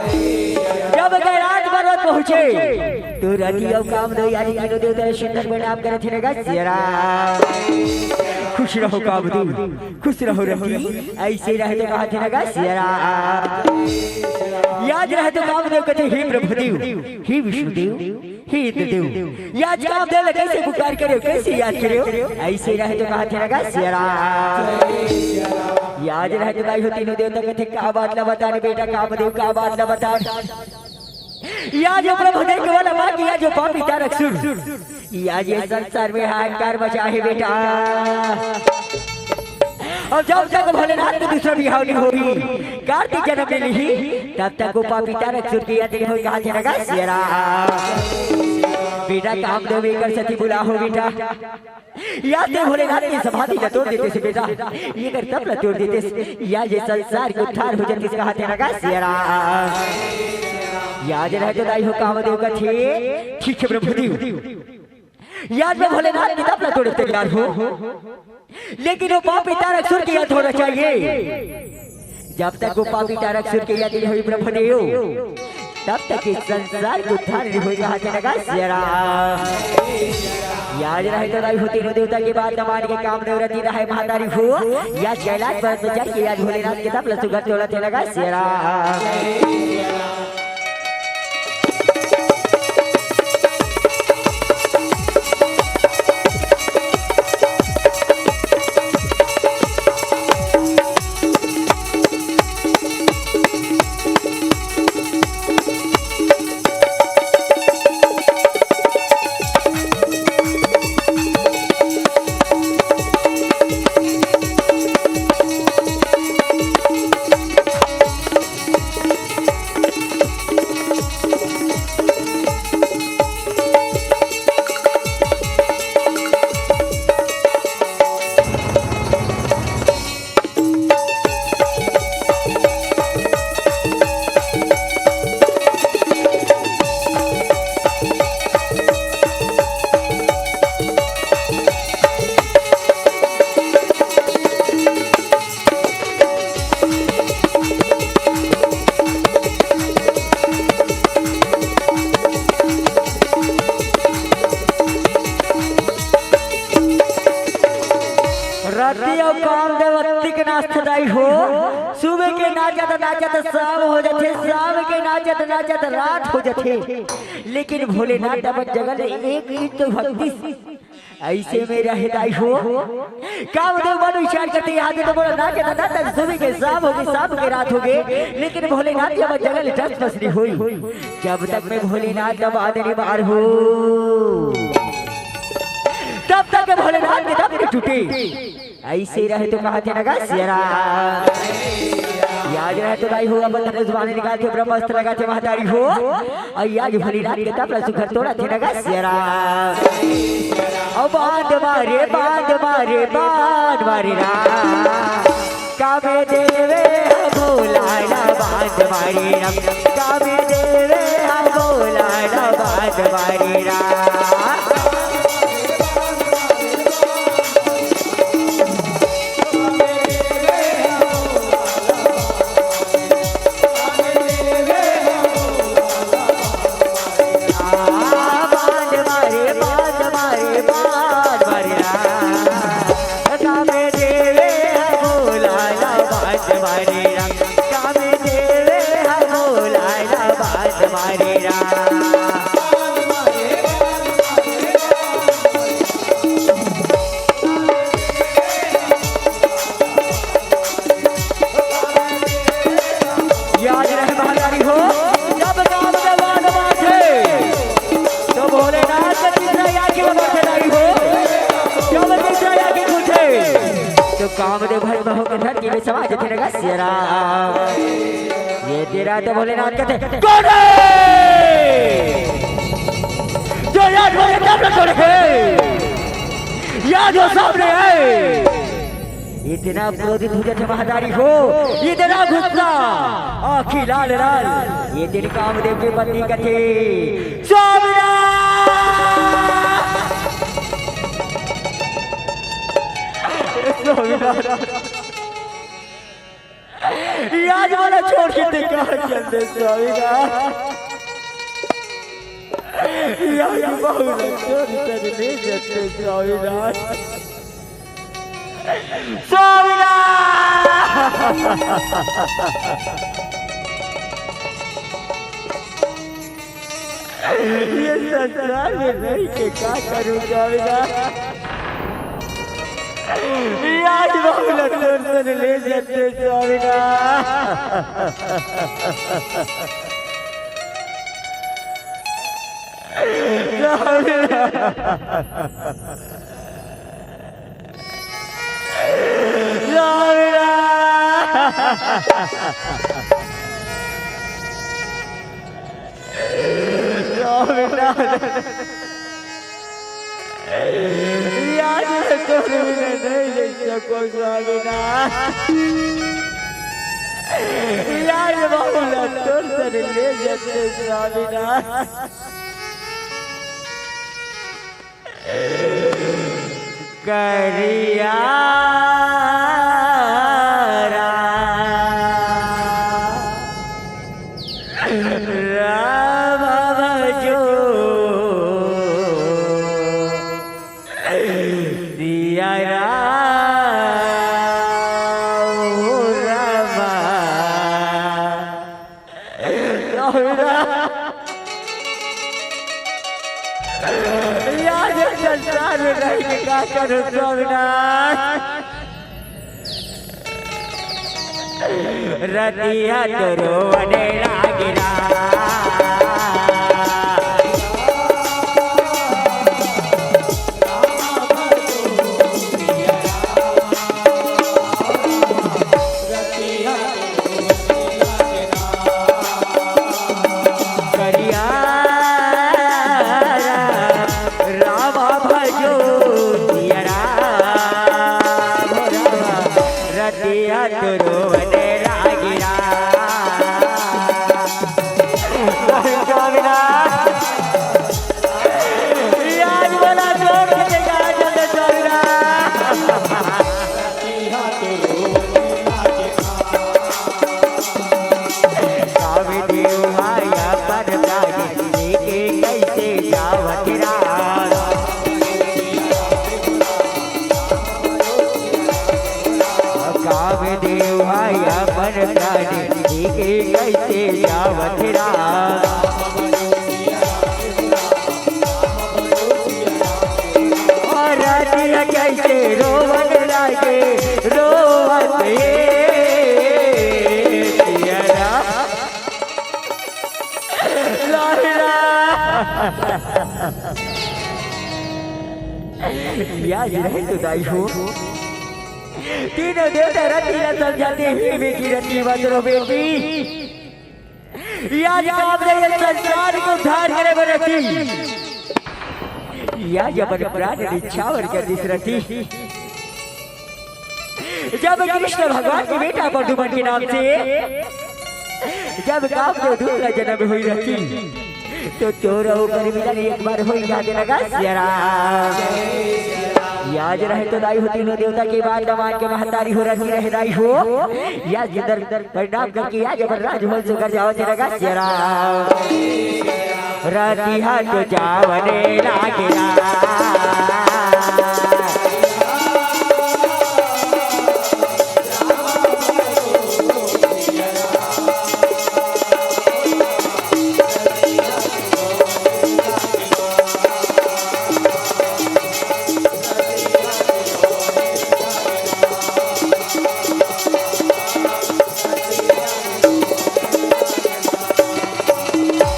जब कैलाश पर्वत पहुंचे, तो रति अउ कामदेव यानी तीनों देवता सुंदर प्रणाम करे थे नगा सियाराम। खुश रहो कामदेव, खुश रहो रति, अइसे रहे तो कहा थे नगा सियाराम। याद रहे तो कामदेव कथे, "हे ब्रह्मदेव, हे विष्णुदेव, हे इंद्रदेव।" याद कामदेव ला कैसे पुकार करे, कैसे याद करे? ऐसे रहे तो कहा थे लगा सिया राम। याद रहे तो दाई हो तीनों देवता कथे, "का बात ला बता रे बेटा कामदेव, का बात ला बता।" या जो प्रभु देख वाला माँ की, या जो पापी तारकसुर, या ये संसार में हाहाकार मचा है बेटा। और जब तक भोलेनाथ के दूसरा बिहाव नहीं होही, कार्तिक जन्म नहीं लिही, तब तक वो पापी तारकसुर की याद नहीं होही। कहा थे लगा सिया राम। बेटा कामदेव एकर सेती बुला हो बेटा। या ते भोलेनाथ के समाधि ला तोड़ देते से बेटा, ये कर तप ला तोड़ देते से, या ये संसार के उद्धार हो जाते। कहा थे लगा सिया राम। याद रहे तो दाई हो कामदेव कथे, "ठीक है प्रभुदेव।" याद में भोलेनाथ के तप ला तोड़े तैयार हो, लेकिन वो पापी तारकसुर की याद होना चाहिए। जब तक वो पापी तारकसुर की याद नहीं होही प्रभुदेव, तब तक इस संसार के उद्धार नहीं होही। कहा थे लगा सिया राम। याद रहे तो दाई हो तीनों देवता की बात मान के कामदेव रति रहे महतारी हो। या कैलाश पर्वत में चढ़ के या भोलेनाथ के तप ला सुघर तोड़ा थे लगा सिया राम। रति अउ कामदेव अतिक नाचथे दाई हो। सुबह के नाचत नाचत शाम हो जाथे, शाम के नाचत नाचत रात हो जाथे, लेकिन भोलेनाथ अपन जगह ले एक चीज तो भक्ति ऐसे में रहे दाई हो। कामदेव मन विचार करथे, यहाँ के तो मोला नाचत नाचत सुबह के शाम होगे, शाम के रात होगे, लेकिन भोलेनाथ के अपन जगह ले टस मस नहीं होई। जब तक मैं भोलेनाथ का बांध नहीं मार हो, तब तक भोलेनाथ के दम नहीं टूटे। ऐसे रहे तो कहा थे लगा सिया राम। याद रहे तो दाई हो अपन धनुष बाण निकाल के ब्रह्मास्त्र लगा थे महतारी हो। अउ या जो भोलेनाथ के तप ला सुघर तोड़ा थे लगा सिया राम। अब बांध मारे, बांध मारे, बांध मारे राम। कामे देवे हा भोला ना बांध मारे राम। कामे देवे हा भोला ना बांध मारे राम। याद रहे महतारी हो, जब काम के बाद बाजे, तो भोलेनाथ के तीसरा याद की बात बताई हो, जब तीसरा याद की पूछे, तो कामदेव भस्म होकर धरती में समा जाते लगा सिया राम। ये तेरा तो भोलेनाथ कहते, "कौन है? जो याद भोले तब न छोड़े है, याद जो सामने है।" इतना क्रोधित हो जाते महतारी हो, इतना गुस्सा। आखी लाल लाल, ये दिन कामदेव के पत्नी कथे, "स्वामीनाथ, स्वामीनाथ, याद वाला छोड़ के ते कहाँ चल दे स्वामीनाथ? याद बहुत छोड़ कर ले जाते स्वामीनाथ।" स्वामीनाथ। ये संसार में रह के का करूं स्वामीनाथ? ये आज बाबू ला तोर सन ले जाते स्वामीनाथ। स्वामीनाथ। स्वामीनाथ। स्वामीनाथ। यार, मैं तो नहीं ले सकूं स्वामीनाथ। यार, बाबू ला तोर सन ले जाते स्वामीनाथ। करिया राम भजो, सिया राम राम। यार, ये संसार में रह के का करूं स्वामीनाथ? रतिया तो रोवने लागिरा। करिया राम भजो सिया राम, रतिया तो रोवने लागिरा। स्वामीनाथ। यार, बोला जोर से जय जय स्वामीनाथ। कामदेव आया पर गाड़ी लेके कैसे जावत राम। कामदेव आया पर गाड़ी लेके कैसे जावत राम। और रातिया कैसे रोवन लागे, रोवत ये पियरा। लाहिरा। याद रहे तो दाई हो, तीनों देवता रति ला समझाते हुए बेटी रति मत रो बेटी। याद काम दे ये संसार को उद्धार करे बर रति। याद अपन प्राण निछावर कर दिस रति। जब कृष्ण भगवान के बेटा प्रद्युमन के नाम से जब काम दे दूसरा जन्म हुई रति, तो तोर अउ उकर मिलन एक बार होई जाते लगा सिया राम। याद रहे तो दाई हो, तीनों देवता के बात न मान के महतारी हो रति रहे दाई हो। याद जिंदर परिणाम करके याद अपन राजभवन से कर जावत लगा सिया राम। रतिहा तो जावने लागिरा।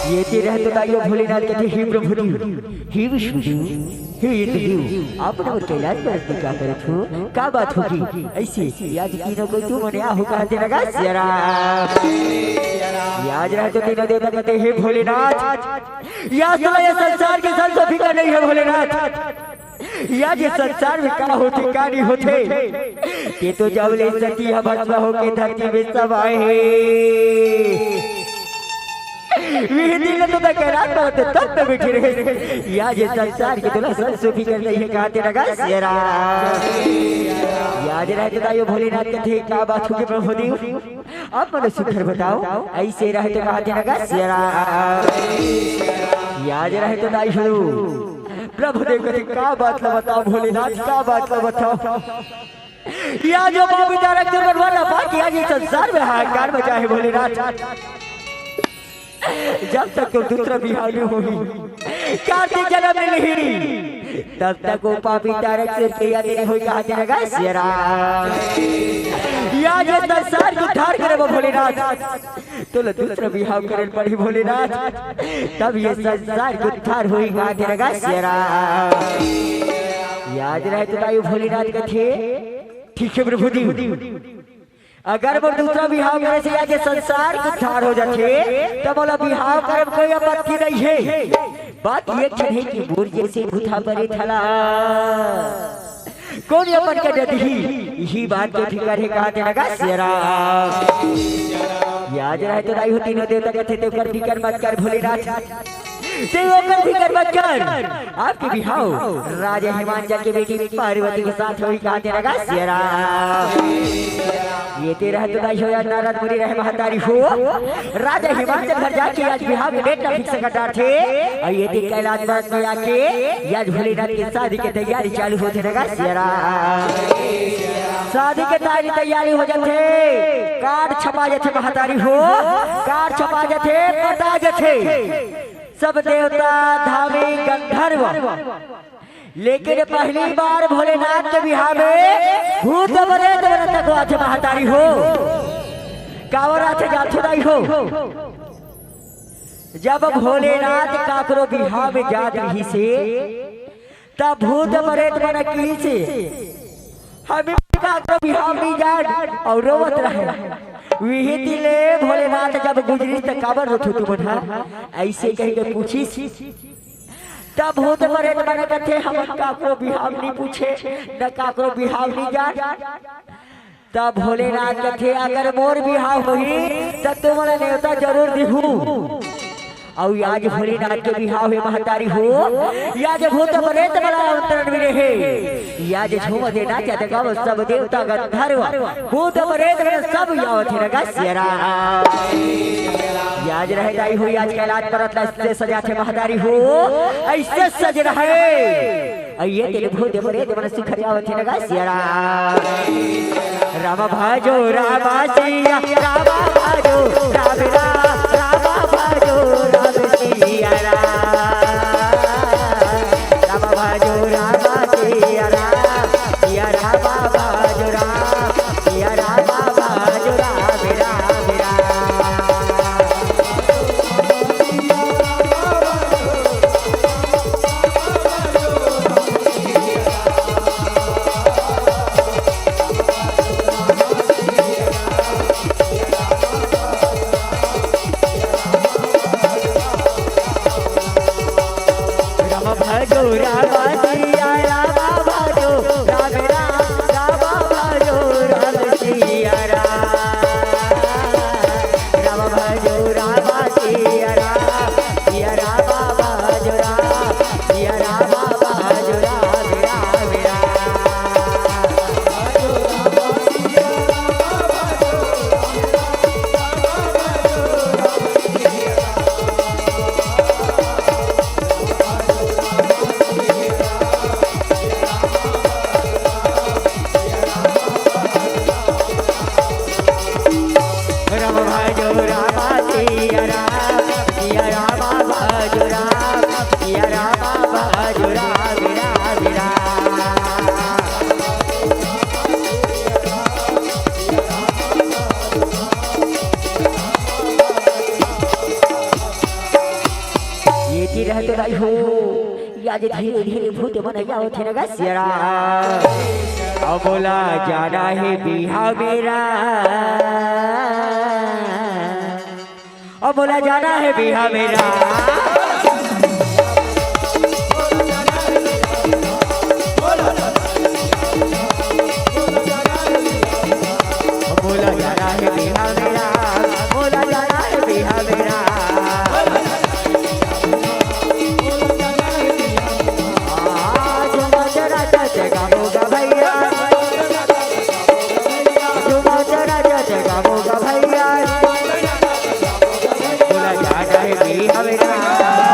ये तेरा तो दाइयो भोलेनाथ कथे, हे प्रभु देव, हे विष्णु देव, हे इंद्र देव, आप मन मोर कैलाश पर्वत में का करत हो? का बात होगे? अइसे याद तीनों कोई तू मने आहू कहत हे ना गा सिया राम। याद रहे तो तीनों देवता कथे, हे भोलेनाथ, याद तो ये संसार के संत फिकर नहीं है भोलेनाथ। याद ये संसार में का होथे, का नहीं होथे, ते तो जब ले सती ह भस्म होके धरती में समाए हे। विधि ल तो तैं कैलाश पर्वत तब में बैठे रहे। याद ये संसार के तोला संत फिकर नहीं है, कहत हे ना गा सिया राम। याद रहे तो दाइयो भोलेनाथ कथे, का बात होगे प्रभु देव? आप मन सुघर बताओ, अइसे रहे तो कहत हे ना गा सिया राम। याद रहे तो दाई हो, प्रभु देव कथे, का बात ला बताओ भोलेनाथ, का बात ला बताओ। या जो बाबू तारक के बनवा ना पा के आज ये संसार में हाहाकार मचा है भोलेनाथ। जब तक तोर दूसरा बिहाव नइ होही, कार्तिक जनम नइ लिही, तब तक ओ पापी तारक से रुपया देने होही, कहाथे न गा सियाराम। या ये संसार के उद्धार करे बर भोलेनाथ, तोला दूसरा बिहाव करे पड़ही भोलेनाथ, तब ये संसार के उद्धार होही, कहाथे न गा सियाराम। याद रहे तो दाई भोलेनाथ कथे, ठीक हे प्रभु जी, अगर मोर दूसरा बिहाव करे से या ये संसार के उद्धार हो जाथे, त मोला बिहाव करे म कोई आपत्ति नइ हे। बात ये ठन हे कि मोर जइसे भूत प्रेत ला कोन अपन के दे दिही, इही बात के फिकर हे, कहाथे न गा सियाराम। याद रहे तो दाई हो, तीनों देवता कथे, तें ओकर फिकर मत कर भोलेनाथ, तें ओकर फिकर मत कर। आपके बिहाव राजा हिमांचल के बेटी पार्वती के साथ होही, कहाथे न गा सियाराम। ये तें रहे तो दाई हो या नारद मुनि रहे महतारी हो, राजा हिमांचल घर जाके आज बिहाव के date ला fix कर डारथे। अउ ये तें कैलाश पर्वत में आके आज भोलेनाथ के शादी के तैयारी चालू होथे न गा सियाराम। शादी के तैयारी, तैयारी हो जाथे, card छपा जाथे महतारी हो, card छपा जाथे, पटा जाथे। सब देवता, धामी, गंधर्व, लेकिन पहली बार भोलेनाथ के बिहाव में भूत प्रेत मन तको आथे महतारी हो। काबर आथे जानथो दाई हो? जब भोलेनाथ काकरो बिहाव में जात रहिसे, तब भूत प्रेत मन किहिसे, हमें काकरो बिहाव नइ जान, अउ रोवत रहे। उही दिन ले भोलेनाथ जब गुजरिस त काबर रोथो तुमन ह? अइसे कहि के पूछिस। तब भूत प्रेत मन कथे, हमन काकरो बिहाव नइ पूछे, न काकरो बिहाव नइ जान। तब भोलेनाथ कथे, अगर मोर बिहाव होही, त तुमन ला नेवता जरूर दिहूं। अउ आज भोलेनाथ के बिहाव हे महतारी हो, आज भूत प्रेत मन ला आमंत्रण मिले हे। आज झूमत हे, नाचत गावत सब देवता गंधर्व, भूत प्रेत मन सब आवत हे न गा सियाराम। आज रहे दाई हो, आज कैलाश पर्वत ला अइसे सजाथे महतारी हो, अइसे सज रहे। अउ ये तें भूत प्रेत मन सुखरियावत हे न गा सियाराम। राम भजो राम सिया, राम भजो राम राम, राम भजो राम सिया राम। राम भजो राम सिया राम, सिया राम भजो राम, सिया राम भजो राम, राम राम। राम भजो राम सिया राम भजो राम राम, राम भजो राम सिया राम। राम भजो राम सिया राम, सिया राम भजो राम, सिया राम भजो राम, राम राम। राम भजो राम सिया राम, सिया राम भजो राम, सिया राम भजो राम, राम राम। ये की रहत दाई हो, या जे धीरे धीरे भूत मन आवत हे न गा सियाराम। अब मोला जाना हे बिहाव मेरा, अब मोला जाना हे बिहाव मेरा। मोला जाना हे बिहाव मेरा, मोला जाना हे बिहाव मेरा। आज मजरा जगाबो गा भैया, आज मजरा जगाबो गा भैया। मोला जाना हे बिहाव मेरा।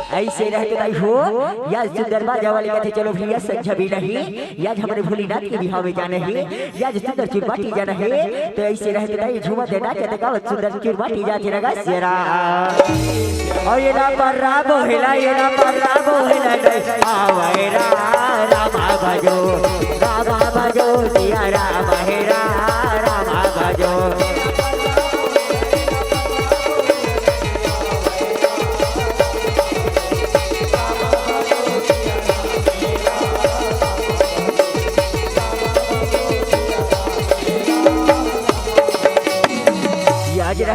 ऐसे रहते दाई हो, या सुंदर बाजा वाले कहते, "चलो भैया, संझा भी नहीं, या हमरे भोलेनाथ के बिहाव में जाना है, या सुंदर चुरबाटी जाना है।" तो ऐसे रहते दाई, झूमत नाचत गावत सुंदर चुरबाटी जाथे रगा सेरा। और ये ना पर्रा बोहेला, ये ना पर्रा बोहेला, नहीं आवे रा रामा भजो, रामा भजो, सिया राम हेरा, रामा भजो।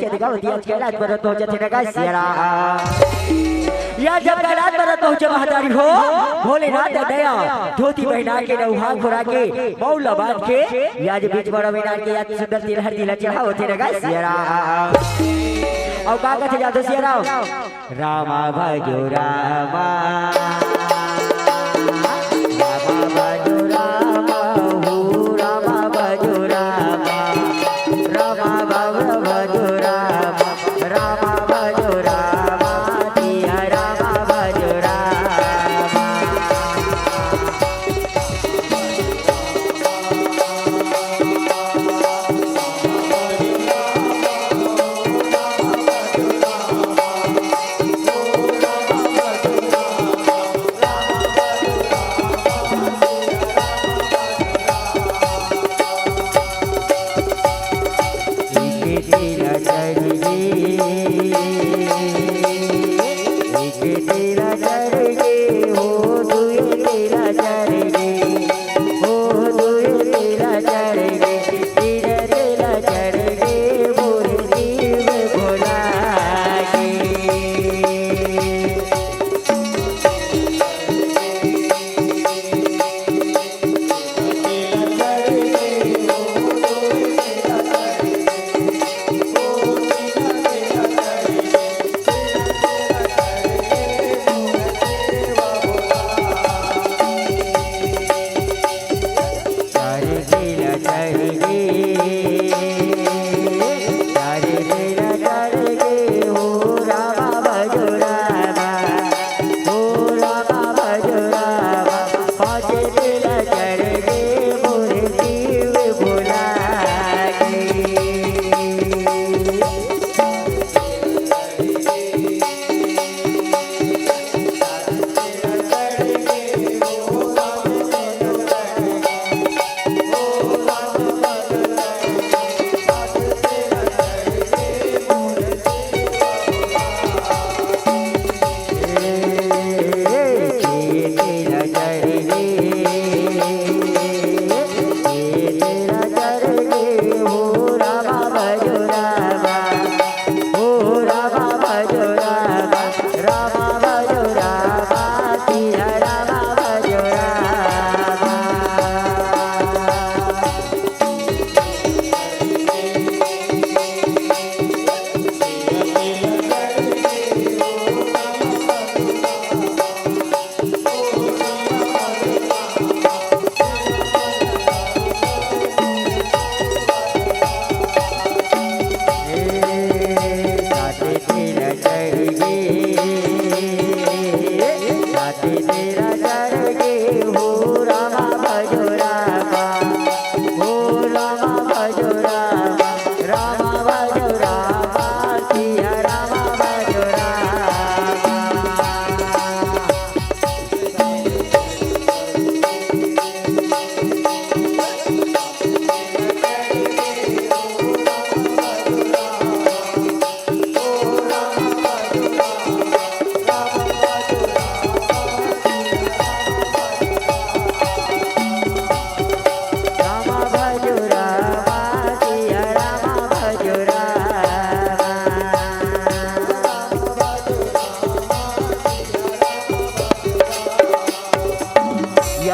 चले गा, ओती आज कैलाश पर्वत पहुंचत हे ना गा सियाराम। या जब कैलाश पर्वत पहुंचे महतारी हो, भोलेनाथ दया, धोती पहिना के, नउहा घुरा के, मउला बांध के, या जे बीच बड़ा मीनार के, या सुंदर तिलहर तिलक चढ़ावत हे ना गा सियाराम। अउ का कथे जादो सियाराम? रामा भजो रामा, रामा भजो रामा, हो रामा भजो रामा, रामा बाबा भजो रामा, रामा भजो रामा, जिया रामा भजो रामा।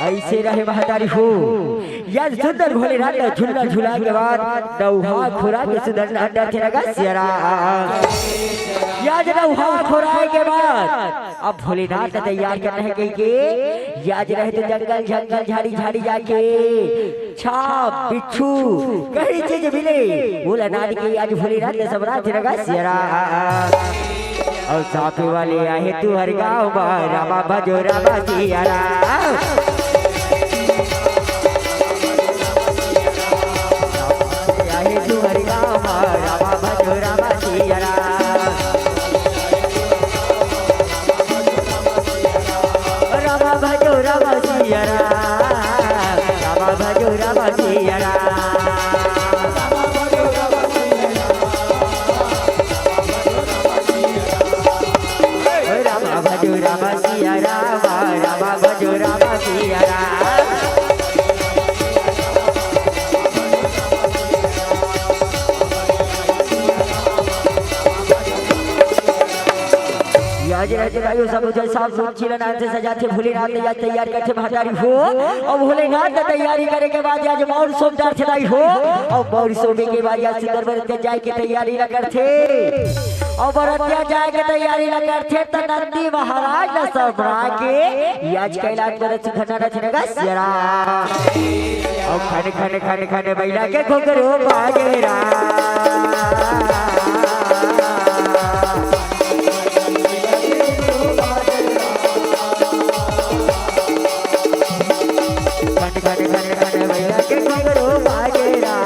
अइसे रहे महतारी हो। या सुंदर भोलेनाथ ला झुलना झुलाय के बाद नउहा खुराय के सुंदर नाम डरथे नगा सियाराम। या नउहा खुराय के बाद अब भोलेनाथ ला तैयार करना हे कहिके, या रहे तो जंगल झंगल झाड़ी झाड़ी जाके छाप बिच्छू कहीं चीज मिले, ओला नान के आज भोलेनाथ ला समराथे नगा सियाराम। अउ साफे वाले आहे तुंहर गाँव मा, रामा भजो रामा सियाराम। साफे वाले आहे तुंहर गाँव मा, रामा भजो रामा सियाराम। रामा भजो रामा सियाराम, रामा भजो रामा सियाराम। रामा भजो रामा सियाराम, रामा भजो रामा सियाराम। या जे रहते भाई, सब उजल साफ सूफ चीला नान से सजाथे, भोलेनाथ ला तैयार करथे महतारी हो। अउ भोलेनाथ ला तैयारी करे के बाद या जे मौर सोम डारथे दाई हो। अउ मौर सोमे के बाद या सुंदर बरतिया जाय के तैयारी ला करथे। अउ बरतिया जाय के तैयारी ला करथे त नंदी महाराज ला समरा के या जे कैलाश बरत सुखना रचने का सियाराम। अउ खन खन खन खन बइला के घुघरू बाजे राम। खन खन खन खन बइला के घुघरू बाजे राम।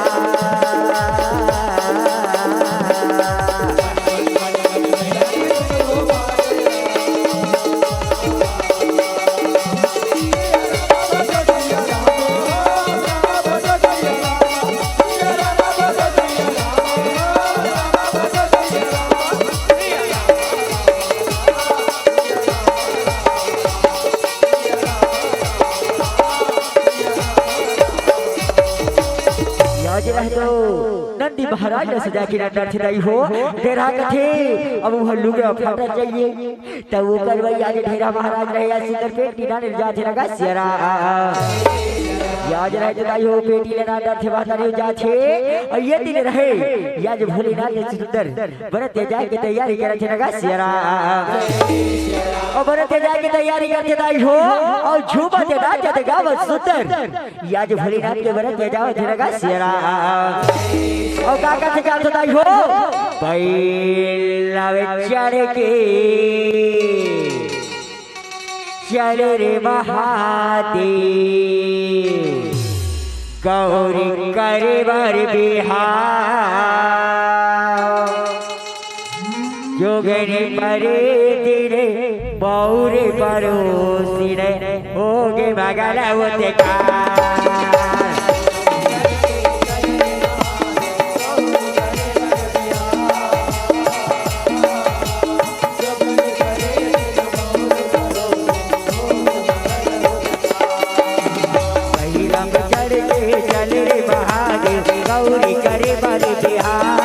या जे रहे तो नंदी महाराज ला सजा के नंदन थे दाई हो। डेरा कथे, अब वो लुगा फाटा चाहिए। त ओकर वही आज ढेरा महाराज रहे या सुंदर पेटी नाने जाथे नगा सियाराम। या जे रहे तो दाई हो पेटी ला नान डरथे महतारी हो जाथे। अउ ये दिन रहे या जे भोलेनाथ के सुंदर बरतिया जाय के तैयारी करथे नगा सियाराम। अउ बरतिया जाय के तैयारी करथे दाई हो। अउ झूमत नाचत गावत सुंदर या जे भोलेनाथ के बरतिया जावथे नगा सियाराम। अउ का कथे जाथे दाई हो? बइला वे चढ़ के चल रे महादेव, गौरी करे बर बिहाव। जोगनी परे तिरे बौरे परोसिने, होगे बगल होते का। पहिला में चढ़ के चल रे महादेव, गौरी करे बर बिहाव।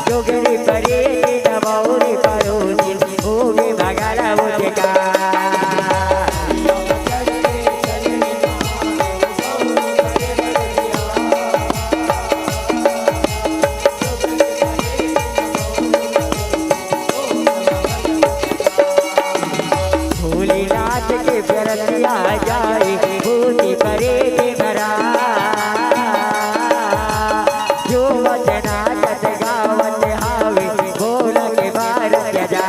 जोगनी परे न बौरी परोसिन, होगे भगल होते का। भोलेनाथ के बरतिया जाए, भूत परेत मरा। जो वचना जत गावत हावे, भोला के बार सजा।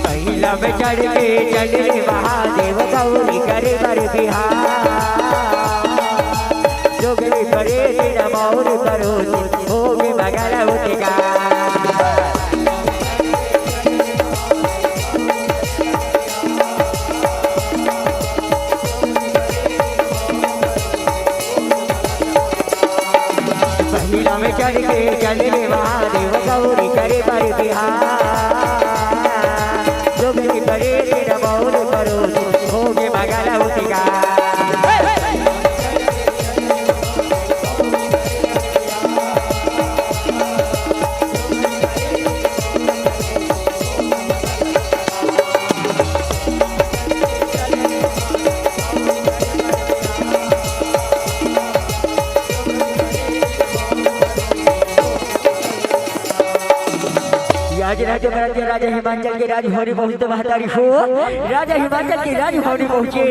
पहिला में चढ़ के चल रे महादेव, गौरी करे बर बिहाव। जोगनी परे तेरा मौर परोसी, होगे भगल होते का। पहिला में चढ़ के चल रे महादेव, गौरी करे बर बिहाव। जोगनी परे तेरा मौर परोसी, होगे भगल होते तो बरतिया राजा हिमांचल के राजभवन पहुँचे तो महतारी हो, राजा हिमांचल के राजभवन पहुँचे।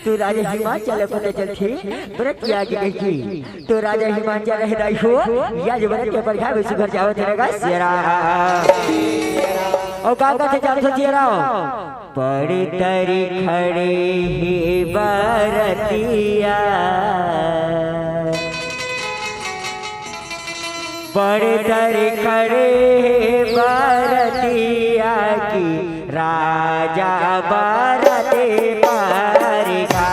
तो राजा हिमांचल पता चलथे, बरतिया के कहिके। तो राजा हिमांचल रहे दाई हो, या जो बरतिया बड़खा में सुघर जावत हे ना गा सियारा। अउ का कथे जानथो सियारा? पड़तरी खड़े हे बरतिया, पड़तरी खड़े हे बरतिया की राजा बरते परिगा।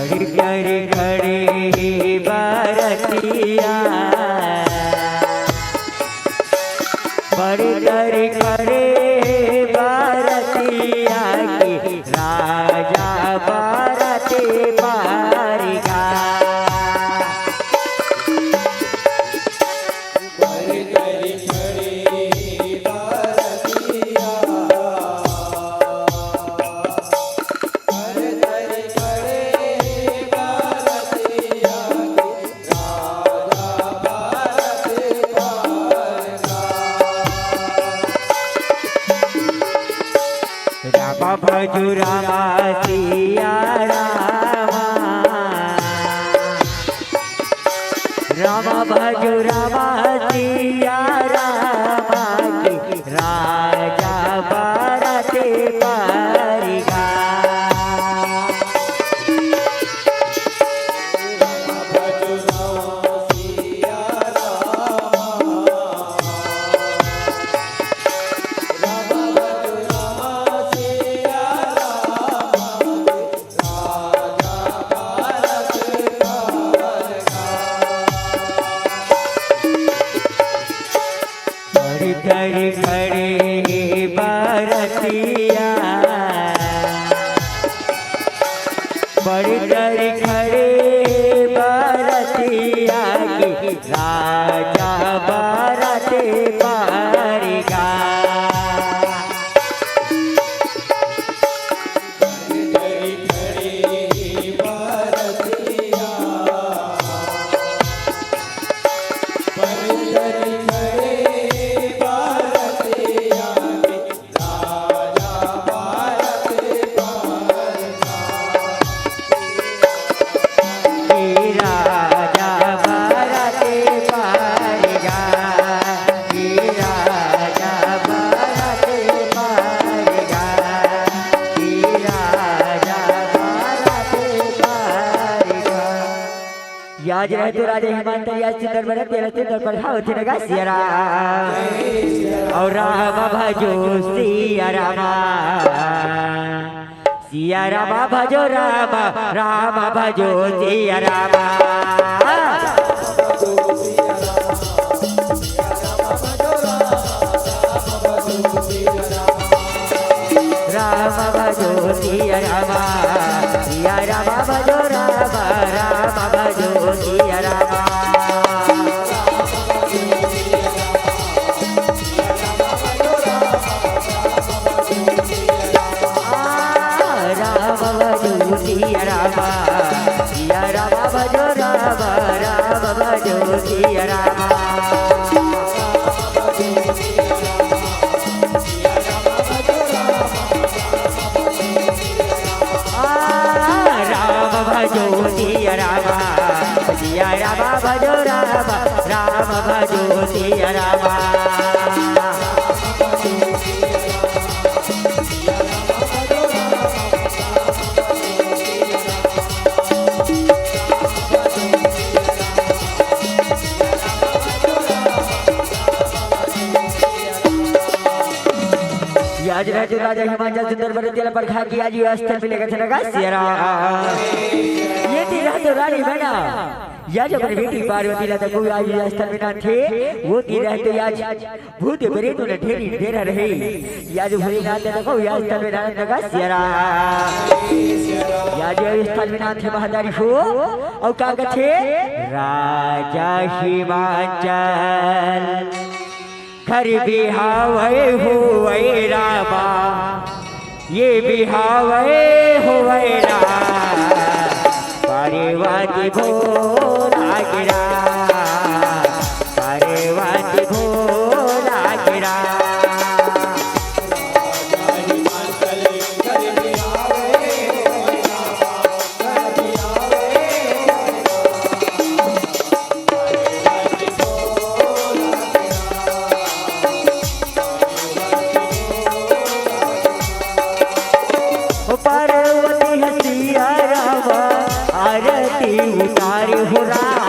बरतरी खड़े बरतिया, बरतरी खड़े बरतिया की राजा बरते परिगा। राम भजो राम सिया राम, राम भजो राम सिया राम की राजा बरते परिगा। बरतरी खड़े बरतिया, बरतरी खड़े बरतिया की राजा बरते परिगा। याज रहे तो राजा हिमांचल, याज सुंदर बने, तेरा सुंदर प्रभाव थे नगा सिया राम। और राम भजो सिया रामा, सिया राम भजो राम, राम भजो सिया राम। राम भजो सिया राम, सिया राम भजो राम, राम भजो सिया राम। राम भजो सिया राम, सिया राम भजो राम, राम भजो सिया राम। राम भजो सिया राम, सिया राम भजो राम, राम भजो सिया राम। आज राजू राजा हिमाचल सुंदर बरतिया ला परखा के आज ये अस्तर मिलेगा थे नगा सिया राम। ये तीर तो रानी बना। या जो अपन बेटी पार्वती ला देखो, या जो स्थल में नाथे, वो तीर है तो या भूत प्रेत उन्हें ढेरी डेरा रहे। या जो भोलेनाथ देखो, या स्थल में नाथ लगा सियारा। या जो स्थल में नाथे महतारी हो, और का कथे? राजा हिमाचल। घर बिहावे होवे रामा, ये बिहावे होवे रामा, पार्वती भोला गिरा, पार्वती भोला गिरा। पार्वती हसिया रामा, आरती उतारी हो राम।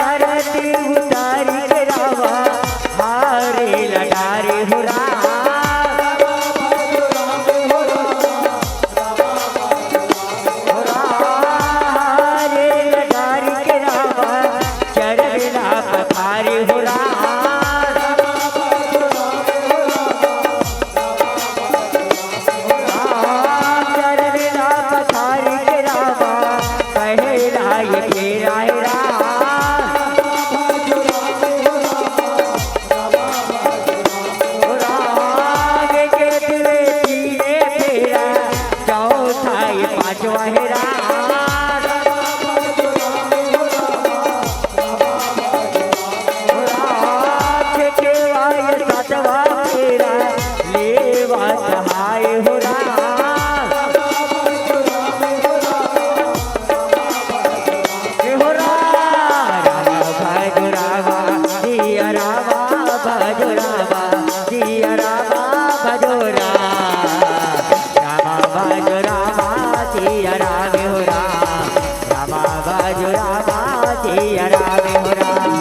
आरती उतारी के रामा, हारे लडारी हो राम। हो राम, हारे लडारी के रामा, चरण ला पखारी हो राम। राम चरण ला पखारी के रामा, कहे ला ये फेरा हे राम। राम के दिले तीने फेरा, चौथा ये पांचवा हे राम। राम के वाय सतवा फेरा, लेवा सहाय हो राम। हे हो राम, राम भजो राम, सिया राम भजो राम, सिया राम भजो राम। राम भजो राम, सिया राम हो राम। राम भजो राम, सिया राम हो राम।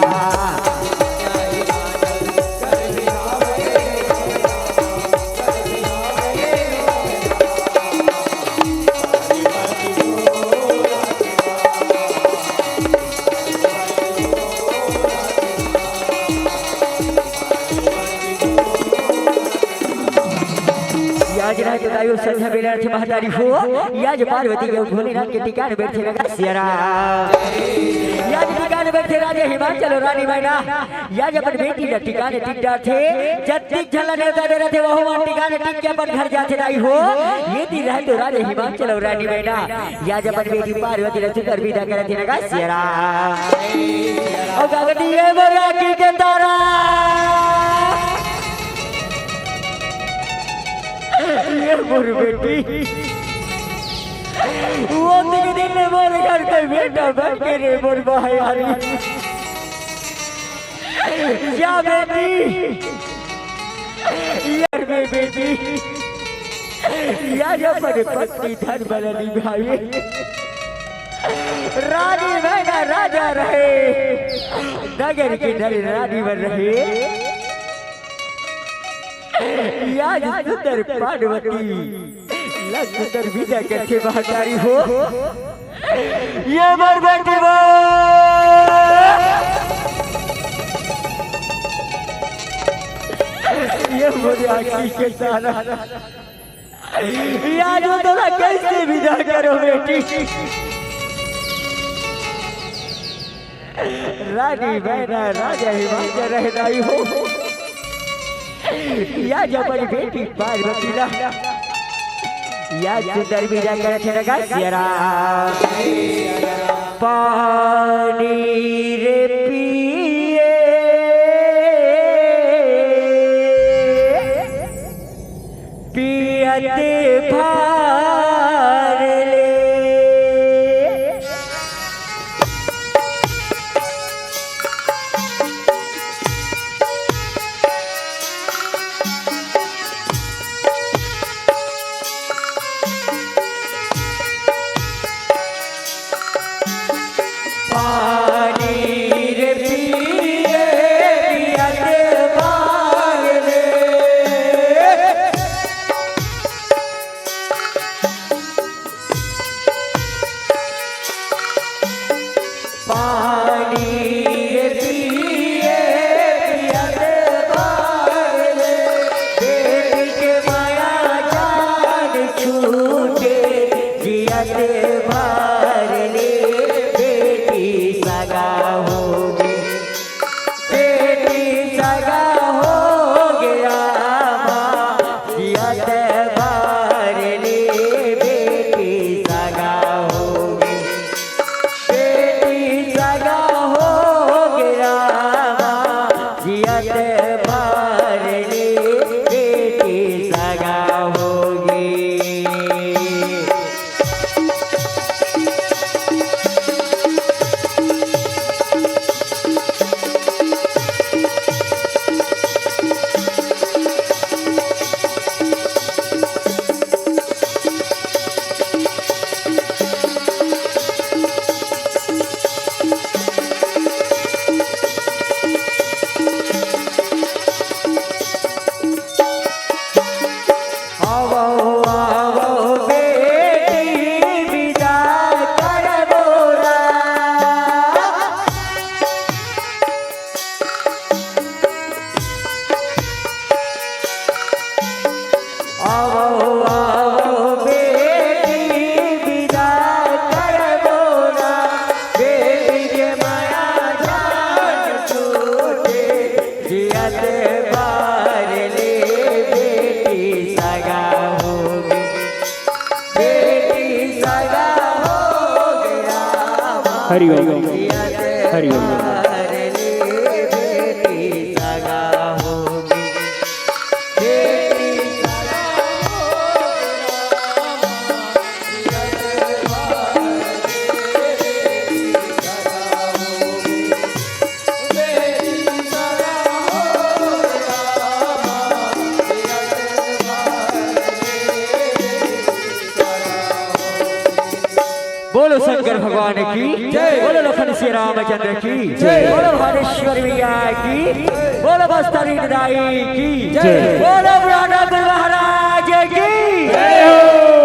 या आज रात दाई हो संझा बेरा रथे महतारी हो, या आज पार्वती के भोलेनाथ के टिकाने बैठे लगा सियारा। या आज टिकाने बैठे राजा हिमाचल और रानी मैना, या आज अपन बेटी ला टिकाने टिक डारथे, जतिक झन ला नेवता दे रथे, वहू मन टिकाने टिक के अपन घर जाथे दाई हो। ये दिन रहे तो राजा हिमाचल और रानी मैना, या आज अपन बेटी पार्वती ला सुंदर विदा करथे लगा सियारा। ओ गगनी ये मोर आँखी के तारा। ये मोर बेटी, वो दिन दिन मोर घर के बेटा बन के रे मोर बहायारी। या बेटी, यार में बेटी, या जो अपन पत्नी धर्म वाला निभावे। रानी मैना राजा रहे, नगर की नर रानी बन रहे। या आज सुंदर पार्वती ला सुंदर विदा करथे महतारी हो। ये मोर बेटी वो, ये मोर आँखी के तारा। या आज तोला कैसे विदा करो बेटी। रानी मैना राजा हिमाचल रहे दाई हो। या आज अपन बेटी पार्वती ला, या आज सुंदर विदा करथे लगा सियारा। पानी रे पिए, पियत भार ले। आवो, आवो बेटी, विदा करबो ना, बेटी के माया जान छूटे, जियत बार ले बेटी सगा होगे, बेटी सगा होगे रामा। हरि ओम। जियत हरि ओम। बार ले बेटी सगा होगे। बोलो शंकर भगवान की जय। बोलो लखन श्री रामचंद्र की जय। बोलो भानेश्वर मैया की, बोलो बस्तर दाई की जय। बोलो बुढ़ा ठाकुर महाराज की जय हो।